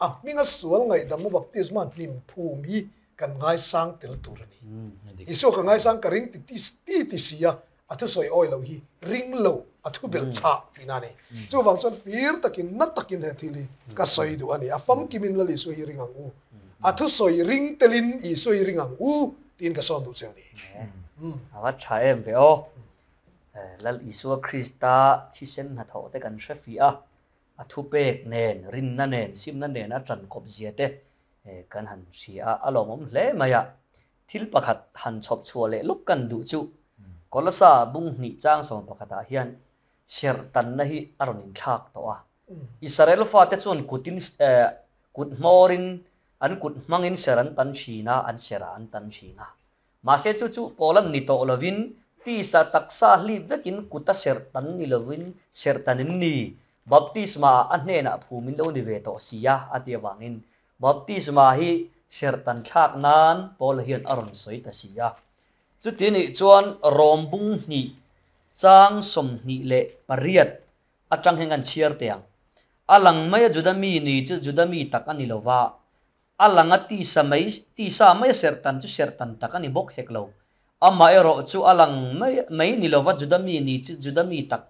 a hminga sual ngaihdamna baptisma hnim phum hi kan ngaisang tel tur a ni. Isua ka ngaisang ka ring ti ti ti si a, a thusawi awi lo hi ring lo a thu belh chhah tihna a ni. Chuvang chuan fir takin na takin he thil hi ka sawi duh a ni. A famkimin Lal Isua hi ring ang u. A thusawi ring telin Isua hi ring ang u tiin ka sawm duh che a ni. A va tha em ve aw. Lal Isua Krista thisen hnathawh te kan hre fih a, a thupek nen, rinna nen, simna nen a tan kawp zia te kan han hria a, a lawmawm hle mai a. Thil pakhat han chhawp chhuah leh lawk kan duh chu Kolasa bung hnih chang 11 ah hian serh tanna hi a rawn inthlak tawh a. Israel fate chuan kutin kut hmawrin an kut hmangin serh an tan thin a, an serh ah an tan thin a. Mahse chu chu Paulan ni tawh lovin tisa taksa hlip vekin kuta serh tan ni lovin serh tan in ni. Baptisma ah a hnenah phum in lo ni ve tawh si a, a ti avangin Baptisma hi serh tan thlak nan Paula hian a rawn sawi ta si a. Chuti nih chuan Rom bung hnih chang 28 atang hian kan chhiar teh ang. A lang mai a Juda mi ni chu Juda mi tak a ni lo va, a lang a tisa mai tisa mai a serhtan chu serhtan tak a ni bawk hek lo. Amaherawh chu a lang mai mai ni lo va Juda mi ni chu Juda mi tak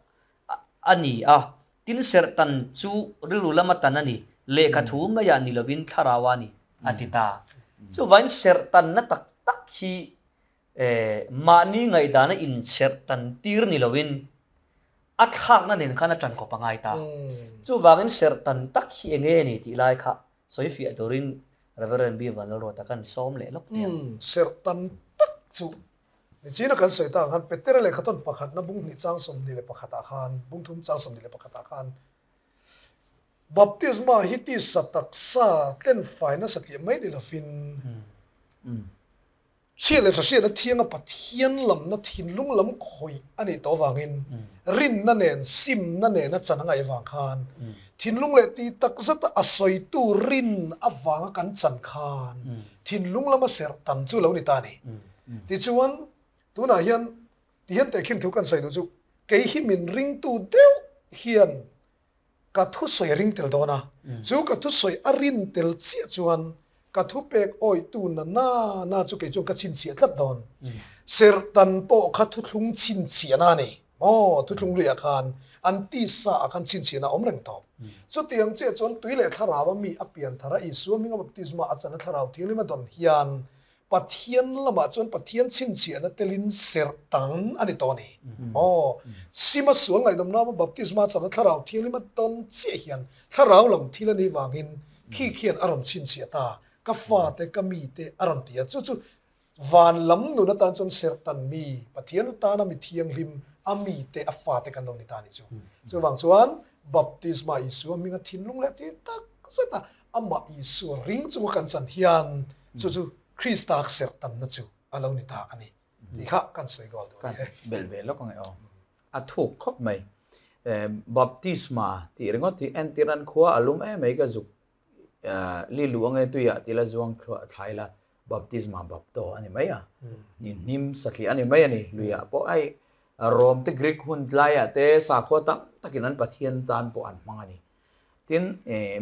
a ni a, tin serhtan chu rilru lama tan a ni, lehkha thu maiah ni lovin thlarau a ni, a ti ta. Chuvain serhtanna tak tak hi mahni ngaihdana inserhtan tir ni lovin a thlakna nen khan a tan khawp a ngai ta. Chuvangin serhtan tak hi eng nge ni tih lai kha sawi fiah turin Reverend B. Vanlalruata khan sawm leh lawk teh ang. Serhtan tak chu Nichina kan sawi ta ang khan Petera lehkhathawn pakhatna bung hnih chang 21 ah khan, bung thum chang 21 ah khan Baptisma hi tisa taksa tlenfai nasa tliah mai ni lovin chhia leh tha hriatna thianga Pathian lamna thinlung lam khawih a nih tawh avangin rinna nen simna nena chan a ngaih avang khan thinlung leh tih takzata a sawitu rin avanga kan chan khan thinlung lama serh tam chu lo ni ta a ni. Tichuan, tunah hian tihian tehkhin thu kan sawi duh chu kei hi min ringtu deuh hian ka thusawi a ring tel dawn a, chu ka thusawi a rin tel chiah chuan ka thupek awitu na na na chu kei chuan ka chhinchhiah tlat dawn. Serhtan pawh kha thuthlung chhinchhiahna a ni. Maw, thuthlung luiah khan an tisa ah khan chhinchhiahna a awm reng tawp. Chutiang chiah chuan tui leh thlarau a mi a pian thar a, Isua hminga baptisma a chan a thlarau thianghlim a dawn hian Pathian lamah chuan Pathian chhinchhiahna telin serh tang a ni tawh a ni. Aw, Sima sual ngaihdam nama baptisma chana thlarau thianghlim a tawn chiah hian thlarau lam thil a nih vangin khi khian a rawn chhinchhiah ta, ka fate, ka mite a rawn ti a. Chu chu van lam nun atan chuan serh tan mi, Pathian atana mi thianghlim a mite, a fate kan lo ni ta a ni chu. Chuvang chuan baptisma Isua hminga thinlung leh tih tak zet a amah Isua ring chunga kan chan hian chu chu Krista serh tamna chu a lo ni ta a ni tih kha kan sawi goal duh a ni e. Belh ve lawk ang e aw. A thuk khawp mai. Baptisma tih ringawt hi entir an khua a lum em mai ka zuk li luh ange tuiah tih la zuang thlai la baptisma bapto a ni mai a. Ni hnim satliah a ni mai a ni. Luiah pawh hei Rom te Greek hun tlaiah te sakhua tam takin an Pathian tan pawh an hmang a ni. Tin,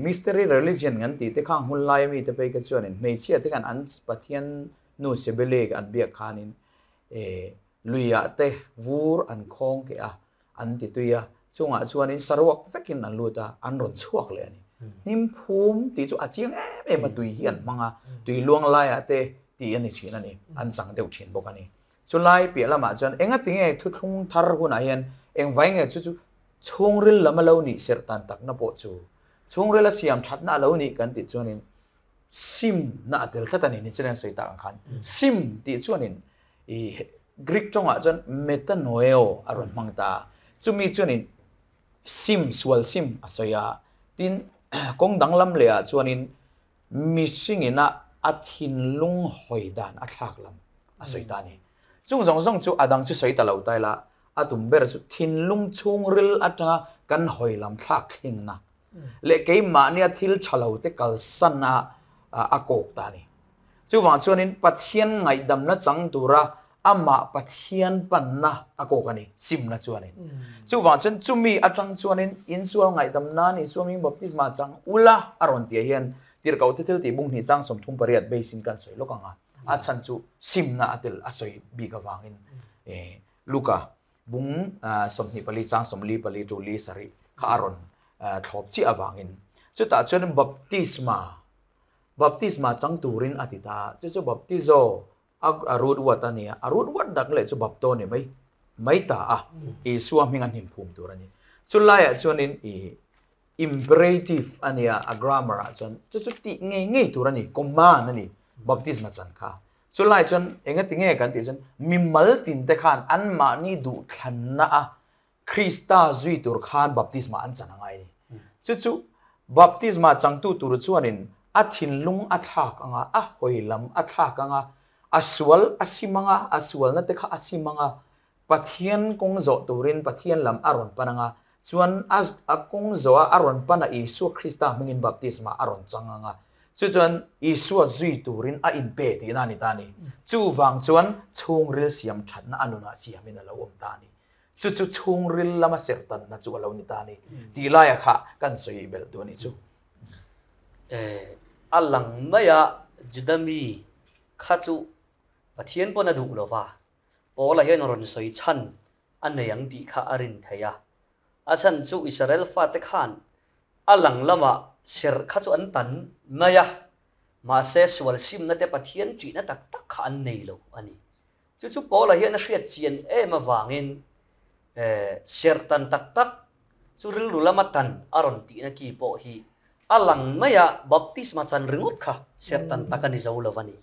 mystery religion kan tih te khang hun laia mite phei kha chuanin hmeichhia te khan an Pathian nu Sebele an biak khanin luiah te vur an khawng keh a, an ti tui a, chungah chuanin saruak vekin an lut a, an rawn chhuak leh a ni. Hnim phum tih chu a chiang em em a, tui hi an hmang a, tui luang laiah te tih a ni thin a ni, an chang deuh thin bawk a ni. Chulai piah lamah chuan engatinge thuthlung thar hunah hian engvai nge chu chu Chhungril lam a lo nih serh tan takna pawh chu chhungril a siam thatna a lo nih kan tih chuanin sim na a tel tlat a ni, ni chuan sawi tak ang khan sim tih chuanin i Greek tawngah chuan metanoeo a rawn hmang ta a, chumi chuanin sim, sual sim a sawi a, tin kawng danglam leh ah chuanin mihringin a a thinlung hawi dan a thlak lam a sawi ta a ni. Chung zawng zawng chu a dang chu sawi ta lo ta ila a tum ber chu thinlung chhungril atanga kan hawi lam thlak thlengna leh keimahnia thil tha lo te kalsan a a kawk ta a ni. Chuvang chuanin Pathian ngaihdamna chang tura amah Pathian panna a kawk a ni, simna chuanin. Chuvang chuan chumi atang chuanin insual ngaihdam nan Isua hming baptisma chang ula a rawn tih ah hian tirhkoh te thil tih bung hnih chang 38 base in kan sawi lawk ang a, a chhan chu simna a tel a sawi bik avangin Luka bung 24 chang 44 tu li sarih kha a rawn thlawp chiah avangin chutah chuan baptisma baptisma chang turin a ti ta chu chu baptizo a root word a nia a root word dak leh chu bapto ni mai mai ta a Isua hming a hnim phum tur a ni chu laiah chuanin i imperative a nia a grammar ah chuan chu chu tih ngei ngei tur a ni command a ni baptisma chan kha Chulai chuan engati nge kan tih chuan mimal tin te khan anmahni duhthlanna a Krista zui tur khan baptisma an chan a ngai a ni. Chu chu baptisma changtu tur chuanin a thinlung a thlak anga, a hawi lam a thlak anga, a sual a sim anga, a sualna te kha a sim anga, Pathian kawng zawh turin Pathian lam a rawn pan anga, chuan a kawng zawh a a rawn pan a Isua Krista hmingin baptisma a rawn chang anga. Chu chuan Isua zui turin a inpe tihna a ni ta a ni. Chuvang chuan chhungril siam thatna a nunah siamin a lo awm ta a ni. Chu chu chhungril lama serhtanna chu a lo ni ta a ni. Tih laia kha kan sawi belh duh a nih chu. A lang maia Juda mi kha chu Pathian pawn a duh lo va, Paula hian rawn sawi chhan a nei ang tih kha a rin theih a. A chhan chu Israel fate khan a lang lamah serh kha chu an tan mai a, mahse sual simna te Pathian ṭihna tak tak kha an nei lo a ni. Chu chu Paula hian a hriat chian em avangin serh tan tak tak chu rilru lama tan a rawn tihna ki pawh hi a lang mai a, baptisma chan ringawt kha serh tan tak a ni zo lo a ni.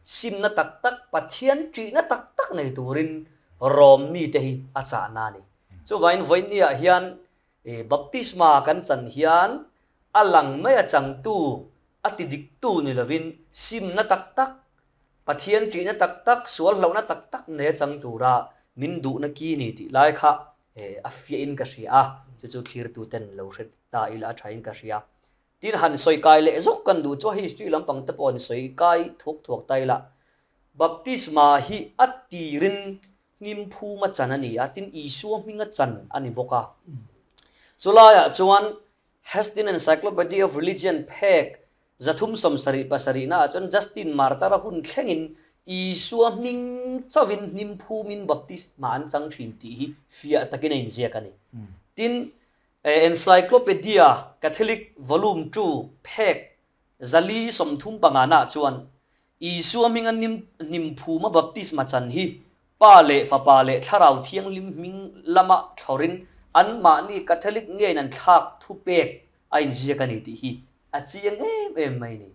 Simna tak tak, Pathian ṭihna tak tak nei turin Rom mite hi a chahna a ni. Chuvangin vawinia hian baptisma kan chan hian a lang mai a changtu, a ti diktu ni lovin simna tak tak, Pathian ṭihna tak tak, sual hlauhna tak tak nei a chang tura min duhna ki ni tih lai kha a fiahin ka hria a, chu chu thlirtuten lo hre ta ila a ṭhain ka hria. Tin, han sawi kai leh zawk kan duh chu history lampang te pawh an sawi kai thuak thuak ta ila, baptisma hi a tirin hnim phuma chan a ni a, tin Isua hminga chan a ni bawk a. Chulaiah chuan Hastings Encyclopedia of Religion phek 377 naah chuan Justin Martyr-a hun thlengin Isua hming chauhin hnim phumin baptisma an chang thin tih hi fiah takin a inziak a ni. Tin, Encyclopedia Catholic Volume ii phek 435 naah chuan Isua hminga hnim phuma baptisma chan hi Pa leh Fapa leh Thlarau Thianghlim hming lama thlawrin anmahni Catholic ngein an thlak thupek a inziak a ni tih hi a chiang em em mai ni.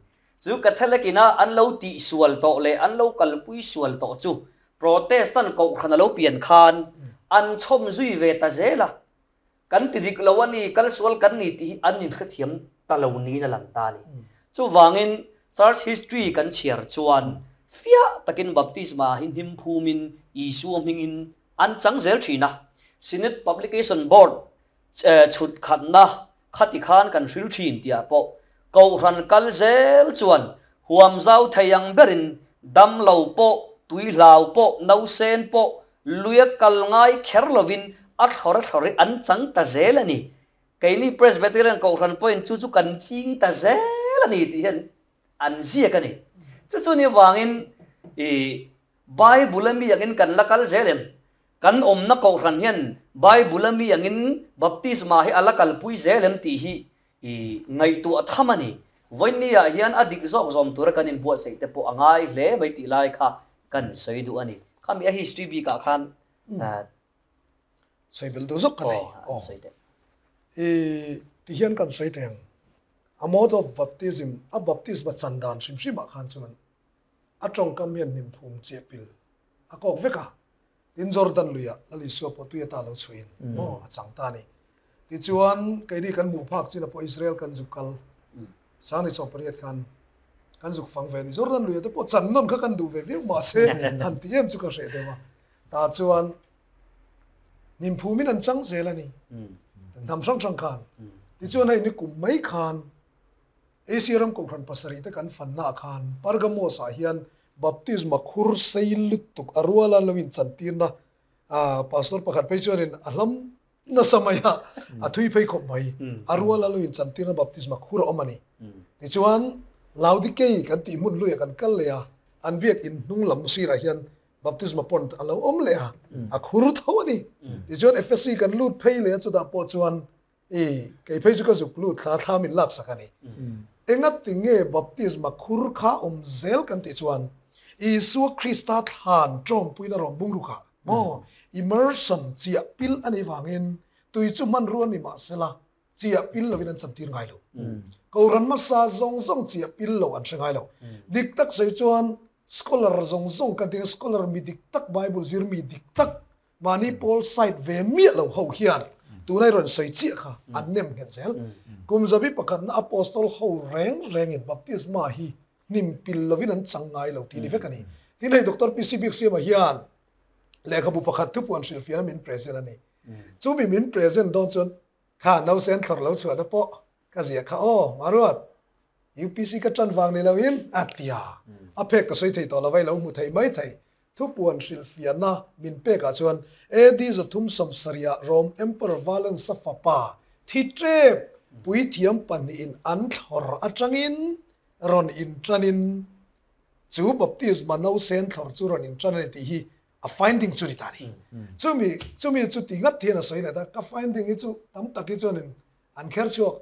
Chu Catholic ina an lo tihsual tawh leh an lo kalpui sual tawh chu Protestant kohhran a lo pian khan an chhawm zui ve ta zel a, Kan ti dik lo a ni, kal sual kan ni tih hi an inhrethiam ta lo niin a lang ta a ni. Chuvangin Church History kan chhiar chuan fiah takin baptisma hi hnim phumin Isua hmingin an chang zel thin a. Synod Publication Board chhut khatna khati khan kan hril thin tihah pawh Kohhran kal zel chuan huam zau thei ang berin dam lo pawh, tui hlau pawh, nausen pawh Luia kal ngai kher lovin a thlawr a thlawr hi an chang ta zel a ni. Keini Presbyterian Kohhran pawhin chu chu kan ching ta zel a ni tih hian an ziak a ni. Chu chu ni avangin i Bible a mi angin kan la kal zel em? Kan awmna Kohhran hian Bible a mi angin baptisma hi a la kalpui zel em tih hi i ngaihtuah tham a ni. Vawinia hian a dik zawk zawm tura kan inbuatsaih te pawh a ngai hle mai tih lai kha kan sawi duh a ni. Khami a history bikah khan Sawi belh duh zawk ka nei. Aw, an sawi teh. I ti hian kan sawi teh ang. A mode of baptism, a baptisma chan dan hrim hrimah khan chuan a tawngkam hian hnimphum chiah pil a kawk vek a. Tin, Jordan luiah Lal Isua pawh tui ata lo chhuihin maw a chang ta a ni. Tichuan, keini kan hmuh phak chin a pawh Israel kan zuk kal Sangni 18 khan kan zuk fang ve a ni. Jordan luiah te pawh chan nawn kha kan duh ve viau mahse han ti em chu ka hreh deuh a. Tah chuan hnimphumin an chang zel a ni. Hnam hrang hrang khan. Tichuan hei nikum mai khan Asia ram kohhran pasarih te kan fannaah khan Pergamos ah hian Baptisma khur sei lutuk a ruala lo inchantirna Pastor pakhat phei chuanin a hlam nasa mai a, a thui phei khawp mai. A ruala lo inchantirna baptisma khur a awm a ni. Tichuan Laodikei kan tih hmun hluiah kan kal leh a, an biakin hnung lam sirah hian baptisma pond a lo awm leh a, a khur tho a ni. Tichuan Ephesi kan lut phei leh a, chutah pawh chuan I, kei phei chu ka zuk lut thla thla min laksak a ni. Engati nge baptisma khur kha awm zel kan tih chuan Isua Krista thlan tawmpuina rawn bung ruk ah maw immersion chiah pil a nih vangin tui chu hmanrua ni mahsela chiah pil lovin an chantir ngai lo. Kohhran hmasa zawng zawng chiah pil lo an hre ngai lo. Dik tak sawi chuan scholar zawng zawng kan tih ang scholar mi dik tak Bible zir mi dik tak Mahni pawl side ve miah lo ho hian tuna i rawn sawi chiah kha an nem nghet zel. Kum zabi pakhatna Apostol ho reng rengin baptisma hi hnim pil lovin an chang ngai lo tih ni vek a ni. Tin hei Doctor PC Biaksiama hian lehkhabu pakhat thupuan hrilhfiahna min present a ni. Chumi min present dawn chuan kha nausen thlawr lo chhuahna pawh ka ziah kha aw Maruat. UPC ka ṭan vang ni loin a ti a. A phek ka sawi thei tawh lo va, i lo hmu thei mai thei. Thupuan hrilhfiahna min pekah chuan AD 370 ah Rome Emperor Valens-a fapa thi ṭep puithiam pahnihin an thlawr aṭangin rawn inṭanin chu baptisma nausen thlawr chu rawn inṭan a ni tih hi a finding chu ni ta a ni. Chumi chumi chu ti ngat hian a sawi leh ta, ka finding hi chu tam tak hi chuanin an kher chhuak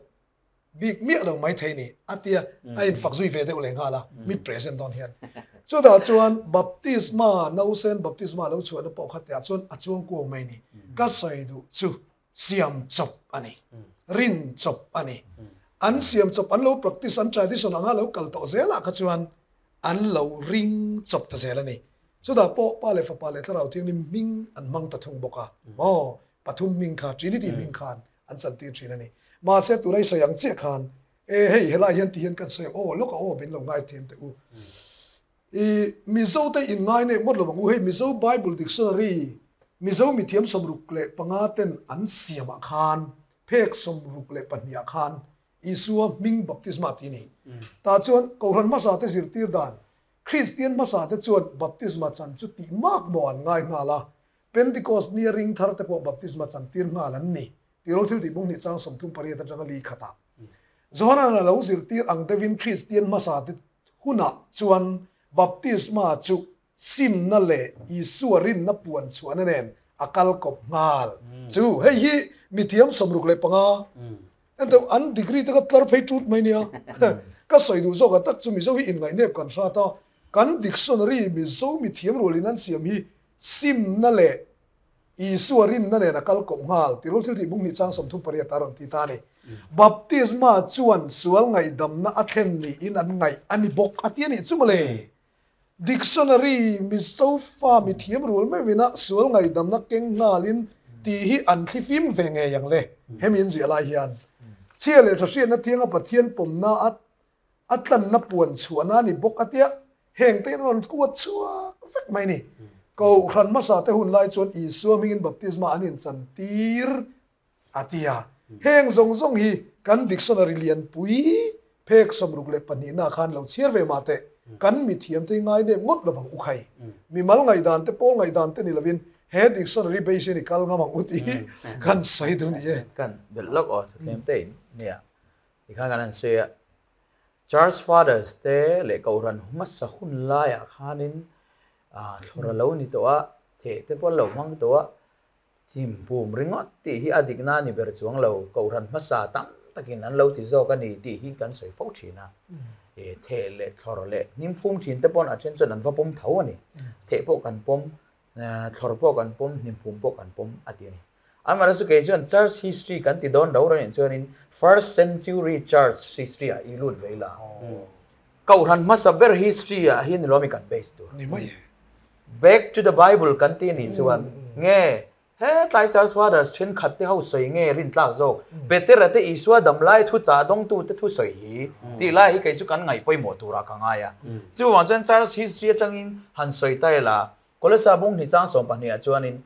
bik miah lo mai thei ni a tia a infak zui ve deuh leh nghal a mi present dawn hian. Chutah chuan baptisma nausen baptisma lo chhuahna pawh kha tiah chuan a chuang kuau mai ni. Ka sawi duh chu siam chawp a ni, rin chawp a ni. An siam chawp an lo practice an tradition anga lo kal tawh zelah kha chuan an lo ring chawp ta zel a ni. Chutah pawh Pa leh Fapa leh Thlarau Thianghlim hming an hmang ta thung bawk a. Maw? Pathum hming kha Trinity hming khan an chantir thin a ni. Mahse tuna i sawi ang chiah khan e hei helai hian ti hian kan sawi ang aw lawk a aw min lo ngai thiam teh u. I Mizo te in ngai nek ngawt lo ang u hei Mizo Bible Dictionary Mizo mithiam 65 ten an siam ah khan phek 62 ah khan Isua hming baptisma tih a ni. Tah chuan Kohhran hmasa te zirtir dan Kristian hmasa te chuan baptisma chan chu tih mak maw an ngai nghal a Pentecost nia ring thar te pawh baptisma chantir nghal an ni. Tirol thil tih bung hnih chang 38 atanga li khatah. Johana'n a lo zirtir ang deuhin Kristian hmasa te hunah chuan baptisma chu simna leh Isua rinna puan chhuahna nen a kal kawp nghal. Chu hei hi mithiam 65 Ento an degree te kha tlar phei tut mai nia. Ka sawi duh zawk a tak chu Mizo hi inngaih nep kan hrat a, kan dictionary Mizo mithiam rualin an siam hi Simna leh Isua rinna nen a kal kawp nghal, tirul thil tih bung hnih chang 38 a rawn ti ta a ni. Baptisma chuan sual ngaihdamna a thlen niin an ngaih a ni bawk a ti a nih chu mawle. Dictionary Mizo fa mithiam rual meuhina sual ngaihdamna keng nghalin tih hi an thlifim ve ngei ang le. Hemi in ziah lai hian chhia leh tha hriatna thianga Pathian pawmna a a tlanna puan chhuahna a ni bawk a tia, heng te in rawn kuat chhuak vek mai ni. Kohhran hmasa te hun lai chuan Isua hmingin baptisma an inchantir a tia. Heng zawng zawng hi kan dictionary lianpui phek 62 na khan lo chhiar ve mah teh, kan mithiam te hi ngai nep ngawt lovang u khai. Mimal ngaihdan te pawl ngaihdan te ni lovin he dictionary base hian i kal ngam ang u tih hi kan sawi duh ni e. Kan belh lawk aw thutlem te in nia. Tikhan kan han sawi a, Church Fathers te leh Kohhran hmasa hun laiah khanin thlawr a lo ni tawh a, theh te pawh an lo hmang tawh a, thim pum ringawt tih hi a dikna a ni ber chuang lo, Kohhran hmasa tam takin an lo ti zawk a ni tih hi kan sawi fo thin a. Theh leh thlawr leh hnim phum thin te paw'n a then chuan an va pawm tho a ni. Theh pawh kan pawm, Thlawr pawh kan pawm, hnim phum pawh kan pawm a ti a ni. Amaherawhchu kei chuan church history kan ti dawn lo reng chuanin first century church history ah i lut ve ila. Kohhran hmasa ber history ah hi ni lo mi kan base tur. Ni mai e. Back to the bible kan ti nih chuan nge he tlai church fathers thenkhat te ho sawi nge rintlak zawk Petera te Isua damlai thu chah dawngtu te thu sawi hi tih lai hi kei chu kan ngaih pawimawh turah ka ngai a. Chuvang chuan church history atangin han sawi ta ila Kolesa bung hnih chang 12 ah chuanin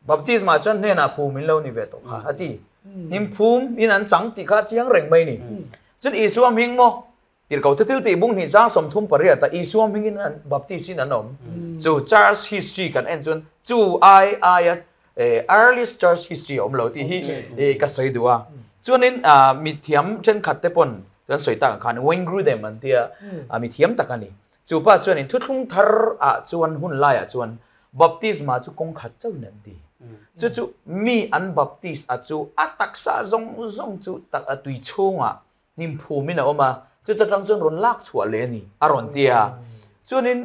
Baptisma chuan hnenah phum in lo ni ve tawh kha a ti. Hnim phum in an chang tih kha a chiang reng mai ni. Chun Isua hming maw? Tirhkoh thil tih bung hnih chang 38 ah Isua hming in an baptist in an awm. Chu church history kan en chuan chu ai aia earliest church history a awm lo tih hi ka sawi duh a. Chuanin mithiam thenkhat te pawn chuan sawi tak ang khan Wayne Grudem an tia mithiam tak a ni. Chu pa chuanin thuthlung thar ah chuan hun laiah chuan baptisma chu kawng khat chauhin an ti. Chu chu mi an baptist a chu a taksa zawng zawng chu tak a tui chhungah hnim phumin a awm a, chuta tang chuan rawn lak chhuah leh a ni a rawn ti a. Chuanin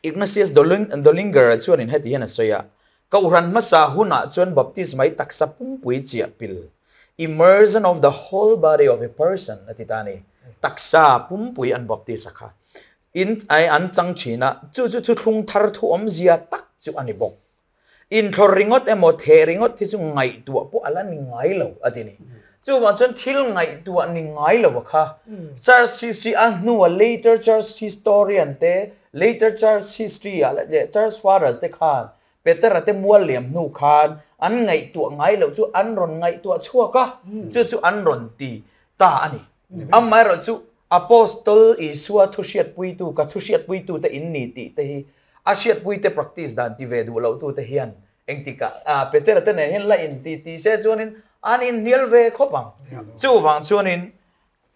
Ignatius Döllinger chuanin heti hian a sawi a, Kohhran hmasa hunah chuan baptisma hi taksa pumpui chiah pil, immersion of the whole body of a person, a ti ta a ni. Taksa pumpui an baptist a kha in ai an chang thin a, chu chu thuthlung thar thu awmzia tak chu a ni bawk. Inthlawr ringawt emaw theh ringawt hi chu ngaihtuah pawh a la ni ngai lo a ti ni. Chuvang chuan thil ngaihtuah ni ngai lo a kha. Church history a hnua later church historian te, later church history ah leh church fathers te khan Petera te mual liam hnu khan an ngaihtuah ngai loh chu an rawn ngaihtuah chhuak a, chu chu an rawn ti ta a ni. Amaherawhchu Apostol Isua thu hriatpuitu, ka thu hriatpuitute in ni tih te hi a hriatpuite practice dan ti ve duh lohtute hian engtikah Petera te nen hian la inti ti se chuanin an inhnial ve khawp ang. Chuvang chuanin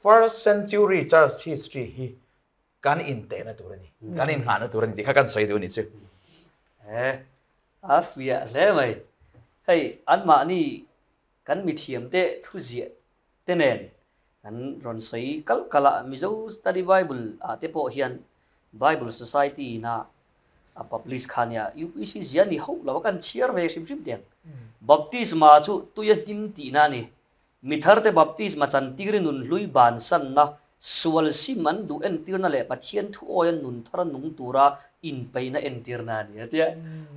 first century church history hi kan intehna tur a ni, kan innghahna tur a ni tih kha kan sawi duh a ni chu. He, a fiah hle mai. Hei anmahni kan mithiamte thuziah te nen kan rawn sawi kalh kalh a, Mizo Study Bible ah te pawh hian Bible Society ina a publish kha nia, UPC zia ni hauh lo a kan chhiar ve hrim hrim teh ang. Baptisma chu tuia hnim tihna a ni. Mithar te baptisma chantir i nunhlui bansanna, sual sim an duh entirna leh Pathian thu awia nun thar nung tura inpeihna entirna a ni a tia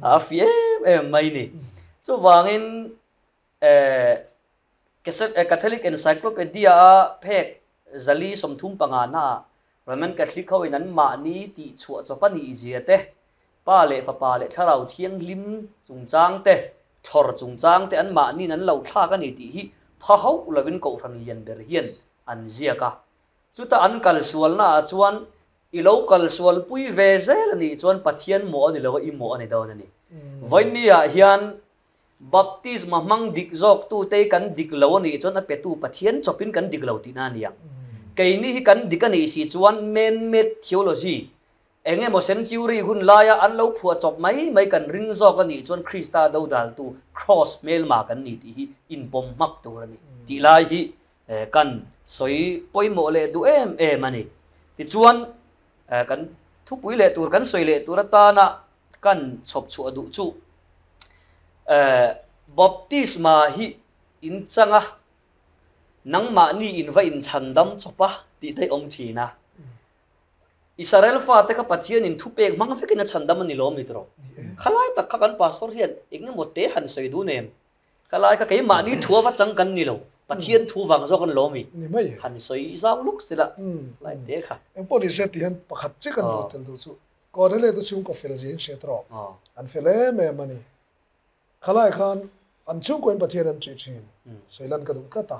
a fiah em em mai ni. Chuvangin Catholic Encyclopedia-a phek 435 naah Roman Catholic hoin an mahni tihchhuah chawp a nih zia te, Pa leh Fapa leh Thlarau Thianghlim chungchang te, thlawr chungchang te an mahniin an lo thlak a ni tih hi pha hauh lovin Kohhran lian ber hian an ziak a. Chuta an kalsualnaah chuan i lo kalsualpui ve zel a nih chuan Pathian mawh a ni lo a, i mawh a ni dawn a ni. Vawinia hian Baptisma hmang dik zawk tute hi kan dik lo a nih chuan a petu Pathian chawpin kan dik lo tihna a ni ang. Keini hi kan dik a nih si chuan man-made theology, eng emaw century hun laia an lo phuah chawp mai mai kan ring zawk a nih chuan Krista dodaltu Kraws hmelma kan ni tih hi inpawm hmak tur a ni tih lai hi kan sawi pawimawh leh duh em em a ni. Tichuan kan thupui leh tur kan sawi leh tur atana kan chhawp chhuah duh chu Baptisma hi in chang a, nangmahni in va inchhandam chawp a tih daih awm thin a. Israel fate kha Pathianin thupek hmang vekin a chhandam a ni lawm ni tawh. Khalai tak kha kan pastor hian eng emaw te han sawi dun em? Khalai kha keimahni thu ava chang kan ni lo, Pathian thu vang zawk an lawm i. Han sawi zau luk sela khalai te kha. Engpawh ni se tih hian pakhat chiah kan lut tel duh chu. Cornelio te chhungkaw fel zia in hriat rawh. An fel em em a ni. Khalai khan an chhungkaw in Pathian an ṭih ṭhin. Sawilan ka duh tlat a.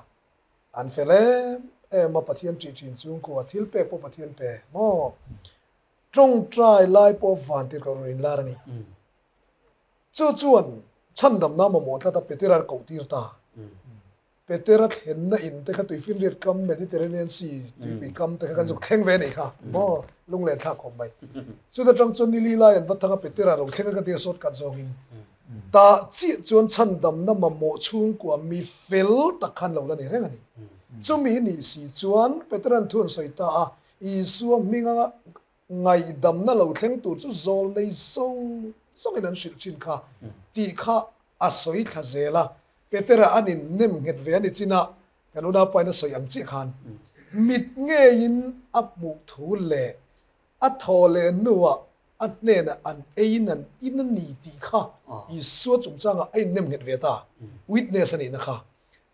An fel em em a Pathian ṭih ṭhin chhungkua thil pek pawh Pathian pe maw? Ṭawngṭai lai pawh van tir ka rawn inlar a ni. Chu chuan chhandamna mamawh tlat a Petera koh tir ta. Petera thlenna in te kha tuifinriat kam Mediterranean Sea tuipui kam te kha kan zuk thleng ve a nih kha maw lunglen thlak khawp mai. Chuta tang chuan nili lai an va thang a Petera lo thleng a ka tia sawt kat zawngin tah chiah chuan chhandamna mamawh chhungkua mi fel tak khan lo la ni reng a ni. Chumi nih si chuan Petera'n thu an sawi ta a Isua hminga ngaihdamna lo thleng tur chu zawl nei zawng zawngin an hrilh thin kha tih kha a sawi thla zel a, Petera an in nem nghet ve a ni chin a, kan unaupain a sawi ang chiah khan mit ngeiin a hmuh thu leh a thaw leh hnuah a hnenah an eiin an in a ni tih kha Isua chungchangah a in nem nghet ve ta, witness a nihna kha.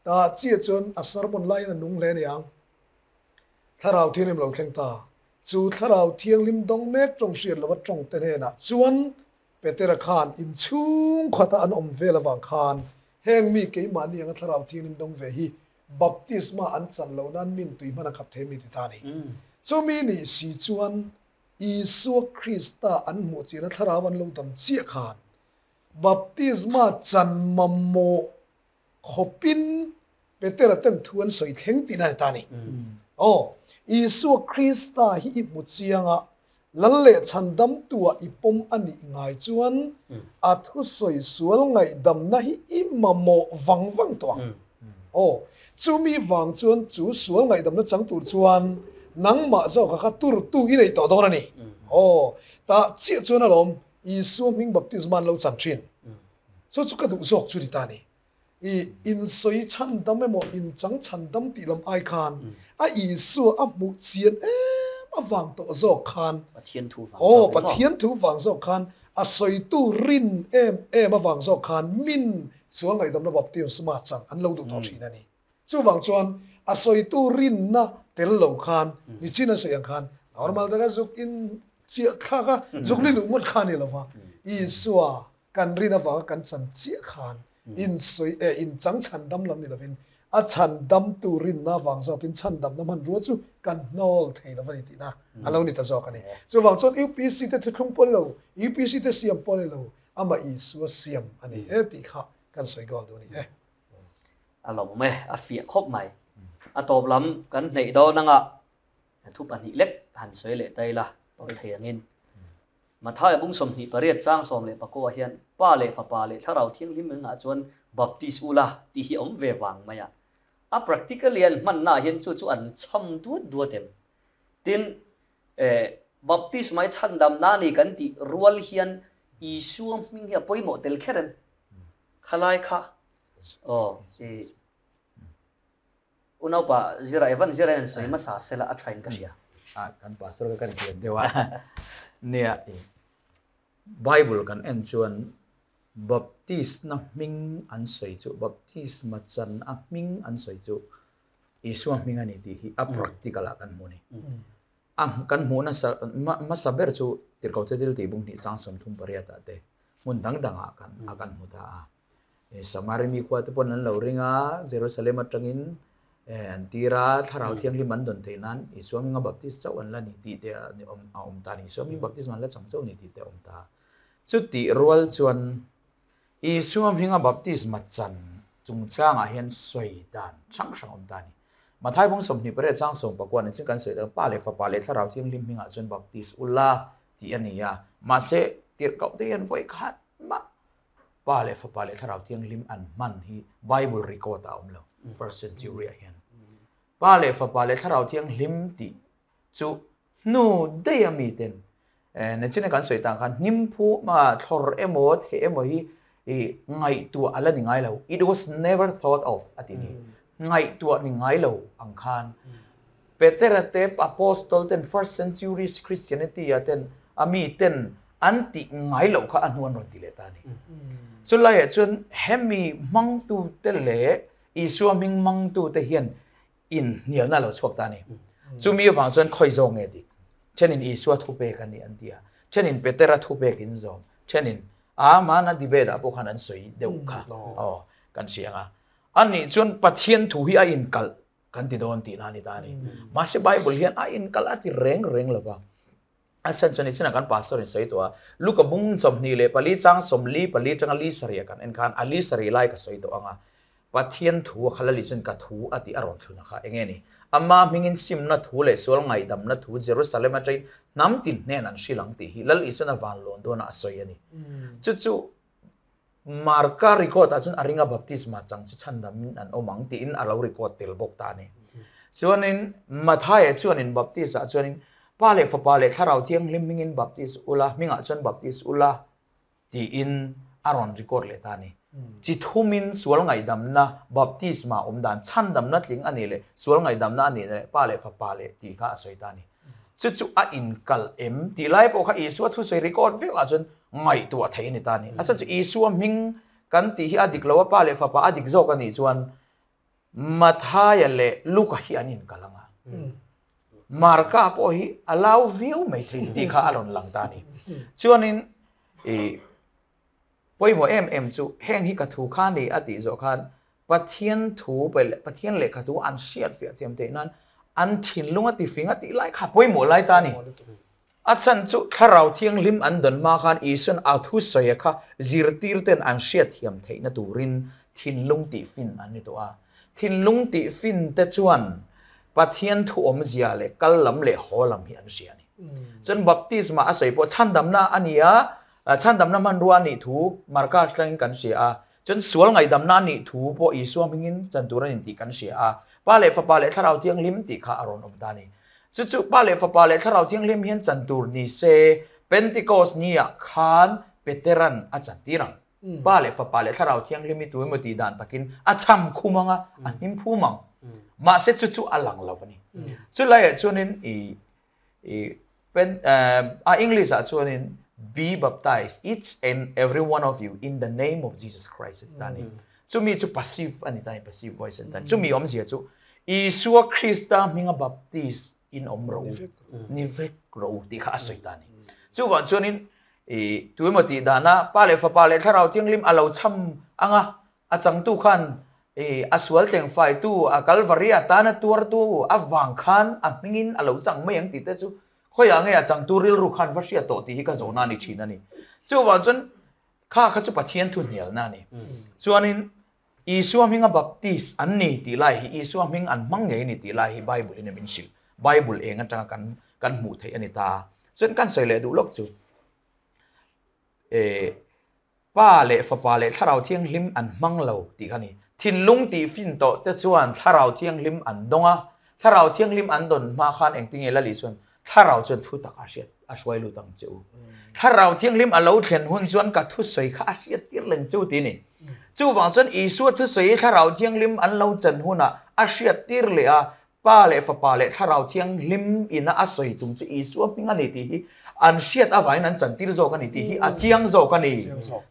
Tah chiah chuan a sermon laiin a nung hle a ni ang. Thlarau Thianghlim lo thleng ta. Chu Thlarau Thianghlim dawng mek tawng hriat lova tawng te hnenah chuan Petera khan inchhung khawta an awm vel avang khan heng mi keimahni anga Thlarau Thianghlim dawng ve hi baptisma an chan loh nan min tui hman a khap thei mi ti ta a ni. Chumi nih si chuan Isua Krista an hmuh chiahna Thlarau an lo dam chiah khan baptisma chan mamawh khawpin Petera ten thu an sawi thleng tihna a ni ta a ni. Aw, Isua Krista hi i hmu chiang a, Lal leh Chhandamtua i pawm a nih ngai chuan a thusawi sual ngaihdamna hi i mamawh vang vang tawh ang. Aw, chumi vang chuan chu sual ngaihdamna chang tur chuan nangmah zawka kha turtu i nei tawh dawn a ni. Aw, tah chiah chuan alawm Isua hming baptisma an lo chan thin. Chu chu ka duh zawk chu ni ta ni. I insawi chhandam emaw inchang chhandam tih lam ai khan a Isua a hmuh chian em avang tawh zawk khan Pathian thu vang zawk emaw? Pathian thu vang zawk khan a sawitu rin em em avang zawk khan min sual ngaihdamna baptisma chang an lo duh tawh thin a ni. Chuvang chuan a sawitu rinna tel lo khan nichin a sawi ang khan normal taka zuk in chiah thlak a, zuk ni luh ngawt kha a ni lova, Isua kan rin avanga kan chan chiah khan in sawi eh in chang chhan dam lam ni lovin A chhandamtu rinna vang zawkin chhandamna hmanrua chu kan hnawl thei lo a ni tihna a lo ni ta zawk a ni. Chuvang chuan UPC te thuthlung pawh ni lo, UPC te siam pawh ni lo, amah Isua siam a ni e tih kha kan sawi goal duh a ni e. A lawm e, a fiah khawp mai. A tawp lam kan hneih dawn anga thu pahnih lek han sawi leh ta ila tawi thei angin. Mathaia bung 28 chang 19 ah hian Pa leh Fapa leh Thlarau Thianghlim engah chuan Baptist ula tih hi a awm ve vang mai a. A practically an hmanna ah hian chu chu an chham duat duat em? Tin, eh, Baptist mai chhandamna a ni kan tih rual hian Isua hming hi a pawimawh tel kher em? Khalai kha, aw, i Unaupa Zira, Evan Zira hian sawi hmasa sela a thain ka hria. A, kan pastor kha kan pian deuh a. Nia, i Bible kan en chuan Baptist na hming an sawi chu, Baptisma chan a hming an sawi chu Isua hming a ni tih hi a practical ah kan hmu a ni. A kan hmuh nasa hmasa ber chu Tirhkoh Che Thil tih bung hnih sang 38 ah te hmun dang dang ah kan a kan hmu ta a. Samari mi khua te pawn an lo ring a, Jerusalem atangin an tir a, Thlarau Thianghlim an dawn theih nan Isua hminga baptist chauh an la ni tih te a awm ta a ni. Isua hming baptism an la chang chauh a ni tih te a awm ta a. Chutih rual chuan Isua hminga baptisma chan chungchangah hian sawi dan hrang hrang a awm ta a ni. Mathai bung 28 chang 19 nen chin kan sawi tak Pa leh Fapa leh Thlarau Thianghlim hmingah chuan baptist ula tih a ni a, mahse tirhkoh te hian vawi khat mah Pa leh Fapa leh Thlarau Thianghlim an hman hi Bible record ah a awm lo, first century ah hian. Pa leh Fapa leh Thlarau Thianghlim tih chu hnu daih a mi ten nachina kan sawi tang khan hnim phu ma thlawr emaw theh emaw hi i ngaihtuah a la ni ngai lo, it was never thought of a ti ni. Ngaihtuah ni ngai lo ang khan Petera te Apostle ten first century Christianity ah ten a mi ten an tih ngai loh kha a hnu an rawn ti leh ta a ni. Chulaiah chuan hemi hmangtu te leh Isua hming hmangtu te hian inhnialna a lo chhuak ta a ni. Chumi avang chuan khawi zawk nge dik? Thenin Isua thupek a ni an ti a, thenin Petera thupek in zawm, thenin a mahna debate ah pawh khan an sawi deuh kha aw kan hria ang a. Anih chuan Pathian thu hi a inkalh kan ti dawn tihna a ni ta a ni. Mahse Bible hian a inkalh a ti reng reng lo va. A chhan chuan nichinah kan pastor in sawi tawh a, Luka bung 24 chang 44 atanga li sarih kan en khan a li sarih lai ka sawi tawh ang a, Pathian thu a kha la listen ka thu a tih a rawn thlun a kha enge ni? Ama hmingin simna thu leh sual ngaihdamna thu Jerusalem atangin hnam tin hnen an hrilh ang tih hi Lal Isuan a van lawn dawnah a sawi a ni. Chu chu Marka record ah chuan a ringa baptisma chang chu chhandamin an awm ang tiin a lo record tel bawk ta a ni. Chuanin Mathaia chuanin baptist ah chuanin Pa leh Fapa leh Thlarau Thianghlim hmingin baptist ula, hmingah chuan baptist ula tiin a rawn record leh ta a ni. Chi thumin sual ngaihdamna baptisma awm dan chhandamna tling a nih leh sual ngaihdamna a nih leh Pa leh Fapa leh tih kha a sawi ta a ni. Chu chu a inkalh em tih lai pawh kha Isua thusawi record vek ah chuan ngaihtuah theih a ni ta a ni. A chhan chu Isua hming kan tih hi a dik lo a, Pa leh Fapa a dik zawk a nih chuan Mathaia leh Luka hi an inkalh ang a. Marka pawh hi a lau viau mai thei tih kha a rawn lang ta a ni. Chuanin i pawimawh em em chu heng hi ka thu kha a ni a tih zawh khan Pathian thu Pathian lehkha thu an hriat fiah thiam theih nan an thinlung a tifing a tih lai kha pawimawh lai ta a ni. A chhan chu Thlarau Thianghlim an dawn hma khan Isuan a thusawi kha zirtir ten an hriat thiam theihna turin thinlung tihfin an ni tawh a. Thinlung tihfin te chuan Pathian thu awmzia leh kal lam leh haw lam hi an hria a ni. Chuan baptisma a sawi pawh chhandamna a ni a, chhandamna hmanrua a nih thu Marka atangin kan hria a. Chuan sual ngaihdamna a nih thu pawh Isua hmingin chan tur a ni tih kan hria a, Pa leh Fapa leh Thlarau Thianghlim tih kha a rawn awm ta a ni. Chu chu Pa leh Fapa leh Thlarau Thianghlim hian chan tur ni se, Pentecost ni-ah khan Peteran a chan tir ang. Pa leh Fapa leh Thlarau Thianghlim hi tu emaw tih dan takin a cham khum ang a, a hnim phum ang. Mahse chu chu a lang lo a ni. Chulaiah chuanin i i pen a English ah chuanin be baptized each and every one of you in the name of Jesus Christ a ti ta a ni. Chumi chu passive a ni ta a ni, passive voice a ni ta a ni. Chumi awmzia chu Isua Krista hminga baptist in awm rawh u, ni vek rawh u tih kha a sawi ta a ni. Chuvang chuanin i tu emaw tih dana Pa leh Fapa leh Thlarau Thianghlim a lo cham anga a changtu khan I a sual tleng faitu, a Kalvari atana tuartu avang khan a hmingin a lo chang mai ang tih te chu khawiah nge a changtu rilru khan va hriat tawh tih hi ka zawhna a ni thin a ni. Chuvang chuan kha kha chu Pathian thu hnialna a ni. Chuanin Isua hminga baptist an ni tih lai hi Isua hming an hmang ngei a ni tih lai hi Bible in a min hrilh. Bible eng atanga kan kan hmuh theih a ni ta. Chuan kan sawi leh duh lawk chu eh Pa leh Fapa leh Thlarau Thianghlim an hmang lo tih kha a ni. Thinlung tih fin tawh te chuan Thlarau Thianghlim an dawng a, Thlarau Thianghlim an dawn hma khan engtinge Lali chuan Thlarau chuan thu tak a hriat a hruai lut ang che u. Thlarau Thianghlim a lo thlen hun chuan ka thusawi kha a hriat tir leng che u tih a ni. Chuvang chuan Isua thusawi Thlarau Thianghlim an lo chan hunah a hriat tir leh a, Pa leh Fapa leh Thlarau Thianghlim ina a sawi tum chu Isua hming a ni tih hi an hriat avangin an chantir zawk a ni tih hi a chiang zawk a ni.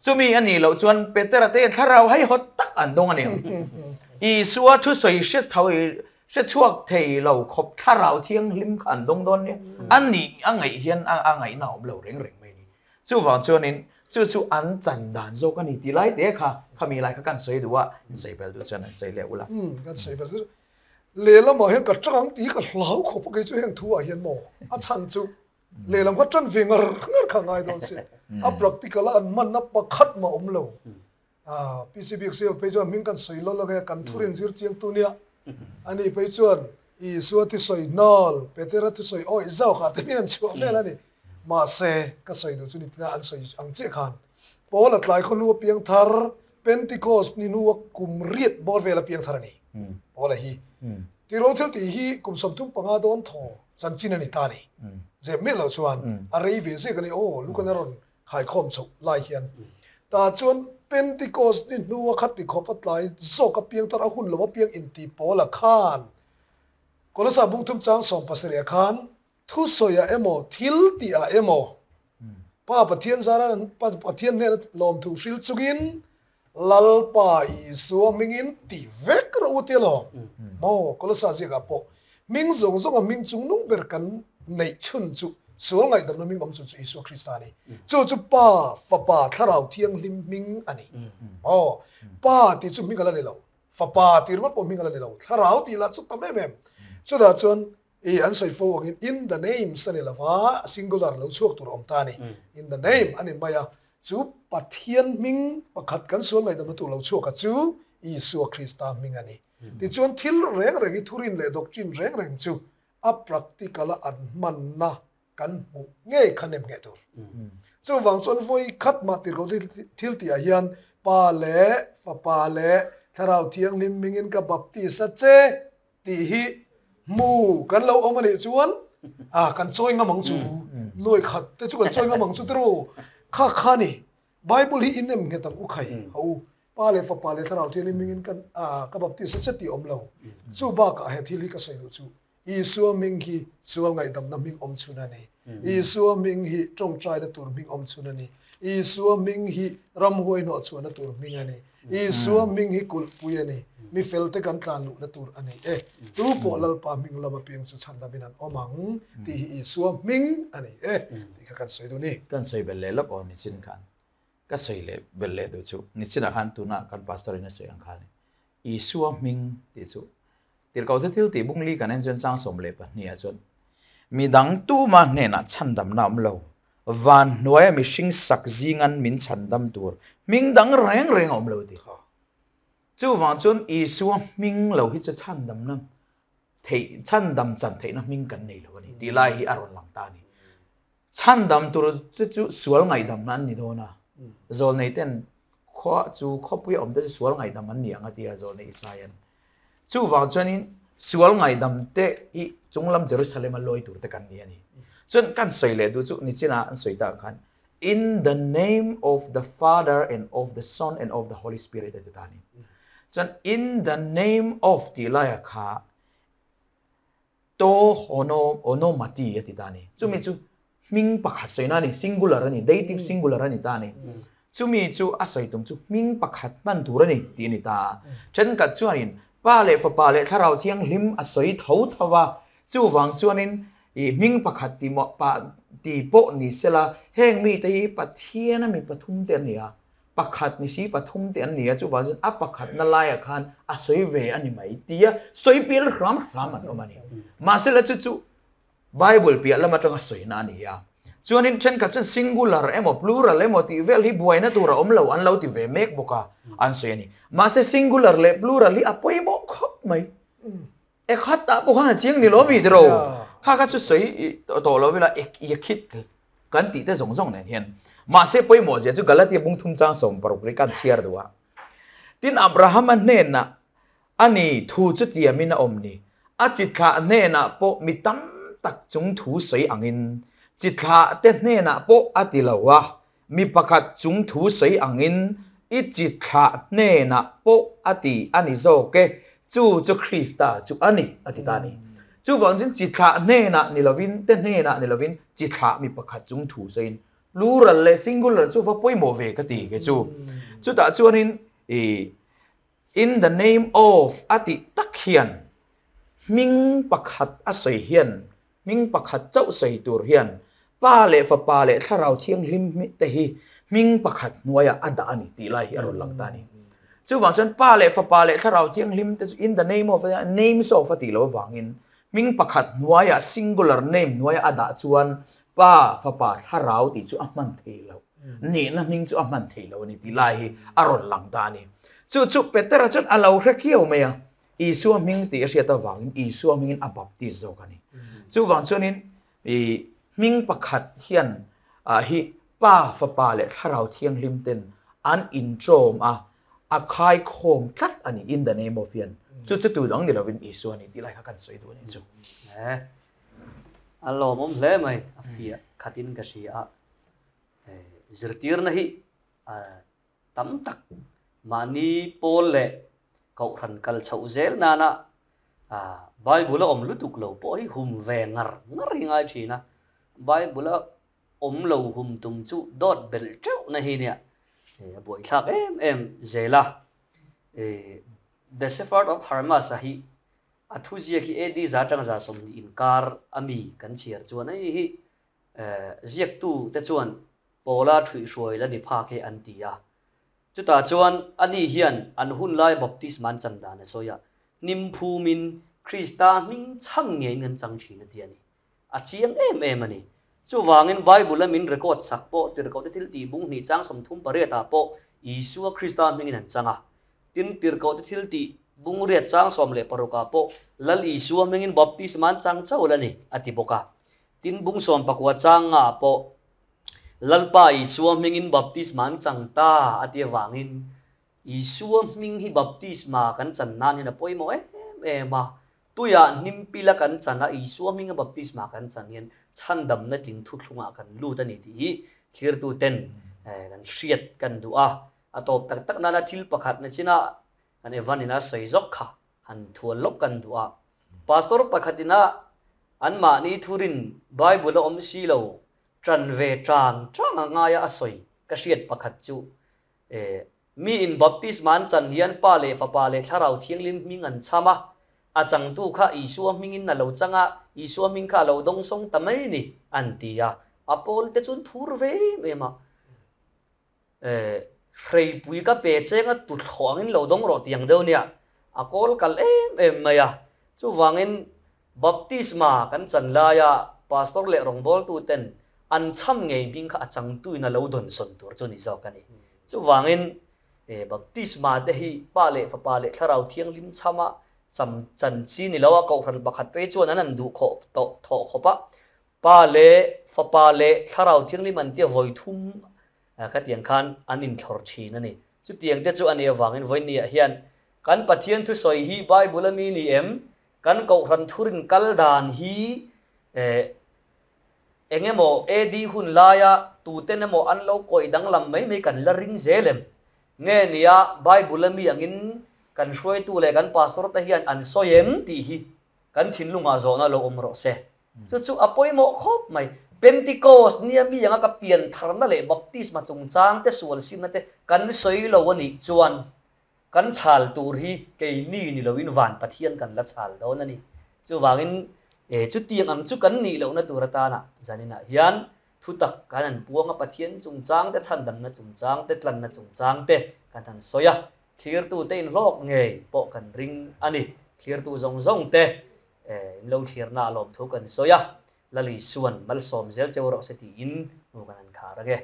Chumi a nih loh chuan Petera te hian Thlarau haihawt tak an dawng a ni ang. Isua thusawi hre chhuak thei lo khawp Thlarau Thianghlim kha an dawng dawn nia. A nih a ngaih hian a ngaihna a awm lo reng reng mai a ni. Chuvang chuanin chu chu an chan dan zawk a ni tih lai te kha khami lai kha kan sawi duh a, in sawi bel duh chuan an sawi leh ula. Kan sawi bel duh. Lehlamah hian ka tang tih ka hlau khawp a, kei chu heng thu ah hian maw a chhan chu lehlam kha tan ve ngar ngar kha ngai dawn se a practical a an hmanna pakhat mah awm lo. PC bik siam phei chuan hming kan sawi lo lawk e, kan thurin zir chiang tu nia. Ani phei chuan Isua thusawi hnawl, Petera thusawi awih zawk ah te hian chhuah vel a ni. Mahse ka sawi duh chu ni tina an sawi ang chiah khan Paul a tlai khaw hnu a piang thar Pentecost ni hnua kum riat bawr vel a piang thar a ni. Paula hi tiro thil tih hi kum 35 dawn thaw chanchin a ni ta a ni. Zep miah loh chuan a rei ve zek a ni. Aw, Lukan a rawn khaikhawm chhoh lai hian tah chuan Pentecost ni hnua khat ti khawp a tlai zawk a piang thar a hun lo a piang inti Paula khan Kolosa bungthum chang 17 khan Thusawiah emaw, thil tihah emaw, Pa Pathian zara Pa Pathian hnena lawmthu hril chungin Lalpa Isua hmingin ti vek rawh u tia lo maw? Kolosa ziakah pawh hming zawng zawnga hming chungnung ber kan neih chhun chu sual ngaihdamna hming awm chu chu Isua Krista a ni. Chu chu Pa, Fapa, Thlarau Thianghlim hming a ni. Maw? Pa tih chu hming a la ni lo. Fapa tih ringawt pawh hming a la ni lo. Thlarau tih lah chu tam em em. Chutah chuan I an sawi fo angin in the names a ni lo va, singular lo chhuak tur a awm ta a ni. In the name a ni mai a, chu Pathian hming pakhat kan sual ngaihdamna tur lo chhuak a chu Isua Krista hming a ni. Tichuan thil reng reng hi thurin leh doctrine reng reng chu a practical a an hmanna kan hmuh ngei kha nem ngheh tur. Chuvang chuan vawi khat mah tirhkoh thil tih ah hian Pa leh Fapa leh Thlarau Thianghlim hmingin ka baptist a che tih hi hmu kan lo awm a nih chuan a kan chawi ngam ang chu nuai khat te chu kan chawi ngam ang chu tiraw kha kha ni Bible hi in em nghet ang u khai ha u pa leh fapa leh thlarau thianghlim hmingin kan a ka baptist a che tih awm lo chu bakah he thil hi ka sawi duh chu Isua hming hi sual ngaihdamna hming awm chhun a ni Isua hming hi tawngtaina tur hming awm chhun a ni Isua hming hi ramhuai hnawhchhuahna tur hming a ni Isua hming hi kulhpui a ni. Mi felte kan tlan luhna tur a ni e. Tu pawh Lalpa hming lam apiang chu chhandamin an awm ang tih hi Isua hming a ni e tih kha kan sawi duh ni. Kan sawi belh leh lawk aw nichin khan. Ka sawi leh belh leh duh chu nichinah khan tuna kan pastor in a sawi ang khan Isua hming tih chu Tirhkoh te thil tih bungli kan en chuan chang 12 ah chuan midang tuma hnenah chhandamna a awm lo. Van hnuaia mihring sak zingan min chhandam tur hming dang reng reng a awm lo tih kha. Chuvang chuan Isua hming lo hi chu chhandamna theih, chhandam chan theihna hming kan nei lo a ni tih lai hi a rawn lang ta a ni. Chhandam tur chu chu sual ngaihdamna an ni dawn a, zawlnei ten khua chu khawpuia awm te chu sual ngaihdam an ni ang a ti a zawlnei Isaia'n. Chuvang chuanin sual ngaihdam te hi chunglam Jerusalem a lawi tur te kan ni a ni. Chuan kan sawi leh duh chu nichinah an sawi tak khan in the name of the Father and of the Son and of the Holy Spirit a ti ta a ni. Chuan in the name of tih laiah kha to hono onomati a ti ta a ni. Chumi chu hming pakhat sawina a ni, singular a ni, dative singular a ni ta a ni. Chumi chu a sawi tum chu hming pakhat hman tur a ni tih a ni ta a. Thenkhat chuanin Pa leh Fapa leh Thlarau Thianghlim a sawi tho tho a, chuvang chuanin i hming pakhat ti maw pa ti pawh ni sela heng mite hi Pathian a mi pathum te an ni a. Pakhat ni si pathum te an ni a, chuvang chuan a pakhatna laiah khan a sawi ve a ni mai tia sawi pial hram hram an awm a ni. Mahse la chu chu Bible piah lam atanga sawina a ni a. Chuanin thenkhat chuan singular emaw plural emaw tih vel hi buaina tur a awm lo an lo ti ve mek bawk a, an sawi a ni. Mahse singular leh plural hi a pawimawh khawp mai. E khatah pawh khan a chiang ni lo mi tiro. Kha kha chu sawi tawh lo ila ek i khit kan tih te zawng zawng nen hian. Mahse pawimawh zia chu Galatia bung thum chang 16 ri kan chhiar duh a. Tin Abrahama hnenah a ni thu chu tiamin a awm ni. A chi thlah hnenah pawh mi tam tak chung thu sawi angin chi thlah te hnenah pawh a ti lo a. Mi pakhat chung thu sawi angin i chi thlah hnenah pawh a ti a ni zawk e, chu chu Krista chu a ni, a ti ta a ni. Chuvang chuan chi thlah hnenah ni lovin, te hnenah ni lovin chi thlah mi pakhat chung thu sawiin plural leh singular chu va pawimawh ve ka ti kei chu. Chutah chuanin i in the name of a tih tak hian hming pakhat a sawi hian Hming pakhat chauh sawi tur hian Pa leh Fapa leh Thlarau Thianghlim te hi hming pakhat hnuaiah a dah a ni tih lai hi a rawn lang ta a ni. Chuvang chuan Pa leh Fapa leh Thlarau Thianghlim te chu in the name of a names of a tih loh avangin hming pakhat hnuaiah singular name hnuaiah a dah chuan Pa, Fapa, Thlarau tih chu a hman thei lo. Nihna hming chu a hman thei lo a ni tih lai hi a rawn lang ta a ni. Chu chu Petera chuan a lo hre khiau mai a. Isua hming tih a hriat avangin Isua hmingin a baptize zawk a ni. Chuvang chuanin i hming pakhat hian hi Pa, Fapa leh Thlarau Thianghlim ten an intawm a, a khaikhawm tlat a ni in the name of hian. Chu chu tu dang ni lovin Isua a ni tih lai kha kan sawi duh a ni chu. A lawmawm hle mai, a fiah khatin ka hria a. Zirtirna hi tam tak mahni pawl leh kohhran kal chhoh zel nana Bible a awm lutuk lo pawh hi hum ve ngar ngar hi ngai thin a, Bible a awm lo hum tum chu dawt belh teuh na hi nia a buaithlak em em zel a. The Shepherd of Hermas-a hi a thuziak hi AD 100 120 inkar a mi kan chhiar chuan a ni hi Ziaktu te chuan Paula ṭhuihhruai la ni phak hi an ti a. Chutah chuan ani hian an hun lai baptisma an chan dan a sawi a, hnim phumin Krista hming chham ngeiin an chang ṭhin a ti a ni. A chiang em em a ni. Chuvangin Bible-a min record sak pawh Tirhkohte thil tih bung hnih chang 38 ah pawh Isua Krista hmingin an chang a. Tin, Tirhkohte thil tih bung riat chang 16 ah pawh Lal Isua hmingin baptisma an chang chauh la ni, a ti bawk a. Tin, bung 19 chang nga ah pawh Lalpa Isua hmingin baptisma an chang ta a ti avangin Isua hming hi baptisma kan chan nan hian a pawimawh em em a. Tuiah hnimpila kan chan a, Isua hminga baptisma kan chan hian chhandamna tling thuthlungah kan lut a ni tih hi thlirtuten kan hriat kan duh a. A tawp tak tak nana thil pakhat na chin a kan Evan in a sawi zawk kha han thual lawk kan duh a. Pastor pakhatin a anmahni thurin Bible a awm si lo ṭan ve ṭang ṭang a ngaia a sawi ka hriat pakhat chu e, mi in baptisma an chan hian Pa leh Fapa leh Thlarau Thianghlim hming an chham a, a changtu kha Isua hmingin a lo chang a, Isua hming kha a lo dawngsawng ta mai ni an ti a, a pawl te chuan thur ve em em a. E, hreipui ka pe cheng a tuthlawh angin lo dawng rawh tiang deuh nia, a kawl kal em em mai a. Chuvangin baptisma kan chan laia pastor leh rawngbawltuten an chham ngei hming kha a changtuin a lo dawnsawn tur chu ni zawk a ni. Chuvangin e, baptisma te hi Pa leh Fapa leh Thlarau Thianghlim chhama cham chan chi ni lo a, kohhran pakhat phei chuan an han duh khawh tawh thawh khawp a, Pa leh Fapa leh Thlarau Thianghlim an tia vawi thum khatiang khan an inthlawr thin a ni. Chutiang te chu a nih avangin vawinia hian kan Pathian thusawi hi Bible a mi ni em? Kan Kohhran thurin kal dan hi eng emaw AD hun laia tuten emaw an lo kawih danglam mai mai kan la ring zel em? Nge nia Bible a mi angin kan hruaitu leh kan pastor te hian an sawi em tih hi kan thinlungah zawhna lo awm rawh se. Chu chu a pawimawh khawp mai. Pentecost nia mi anga ka pian tharna leh baptisma chungchang te sual simna te kan sawi lo a nih chuan kan chhal tur hi keini ni loin van Pathian kan la chhal dawn a ni. Chuvangin chutiang ang chu kan nih lohna tur atana zaninah hian Thutak kan han puang a, Pathian chungchang te, chhandamna chungchang te, tlanna chungchang te kan han sawi a, thlirtute inhlawk ngei pawh kan ring a ni. Thlirtu zawng zawng te in lo thlirna a lawmthu kan sawi a, Lali Suan malsawm zel cheu rawh se tiin hnu kan han khar ang e.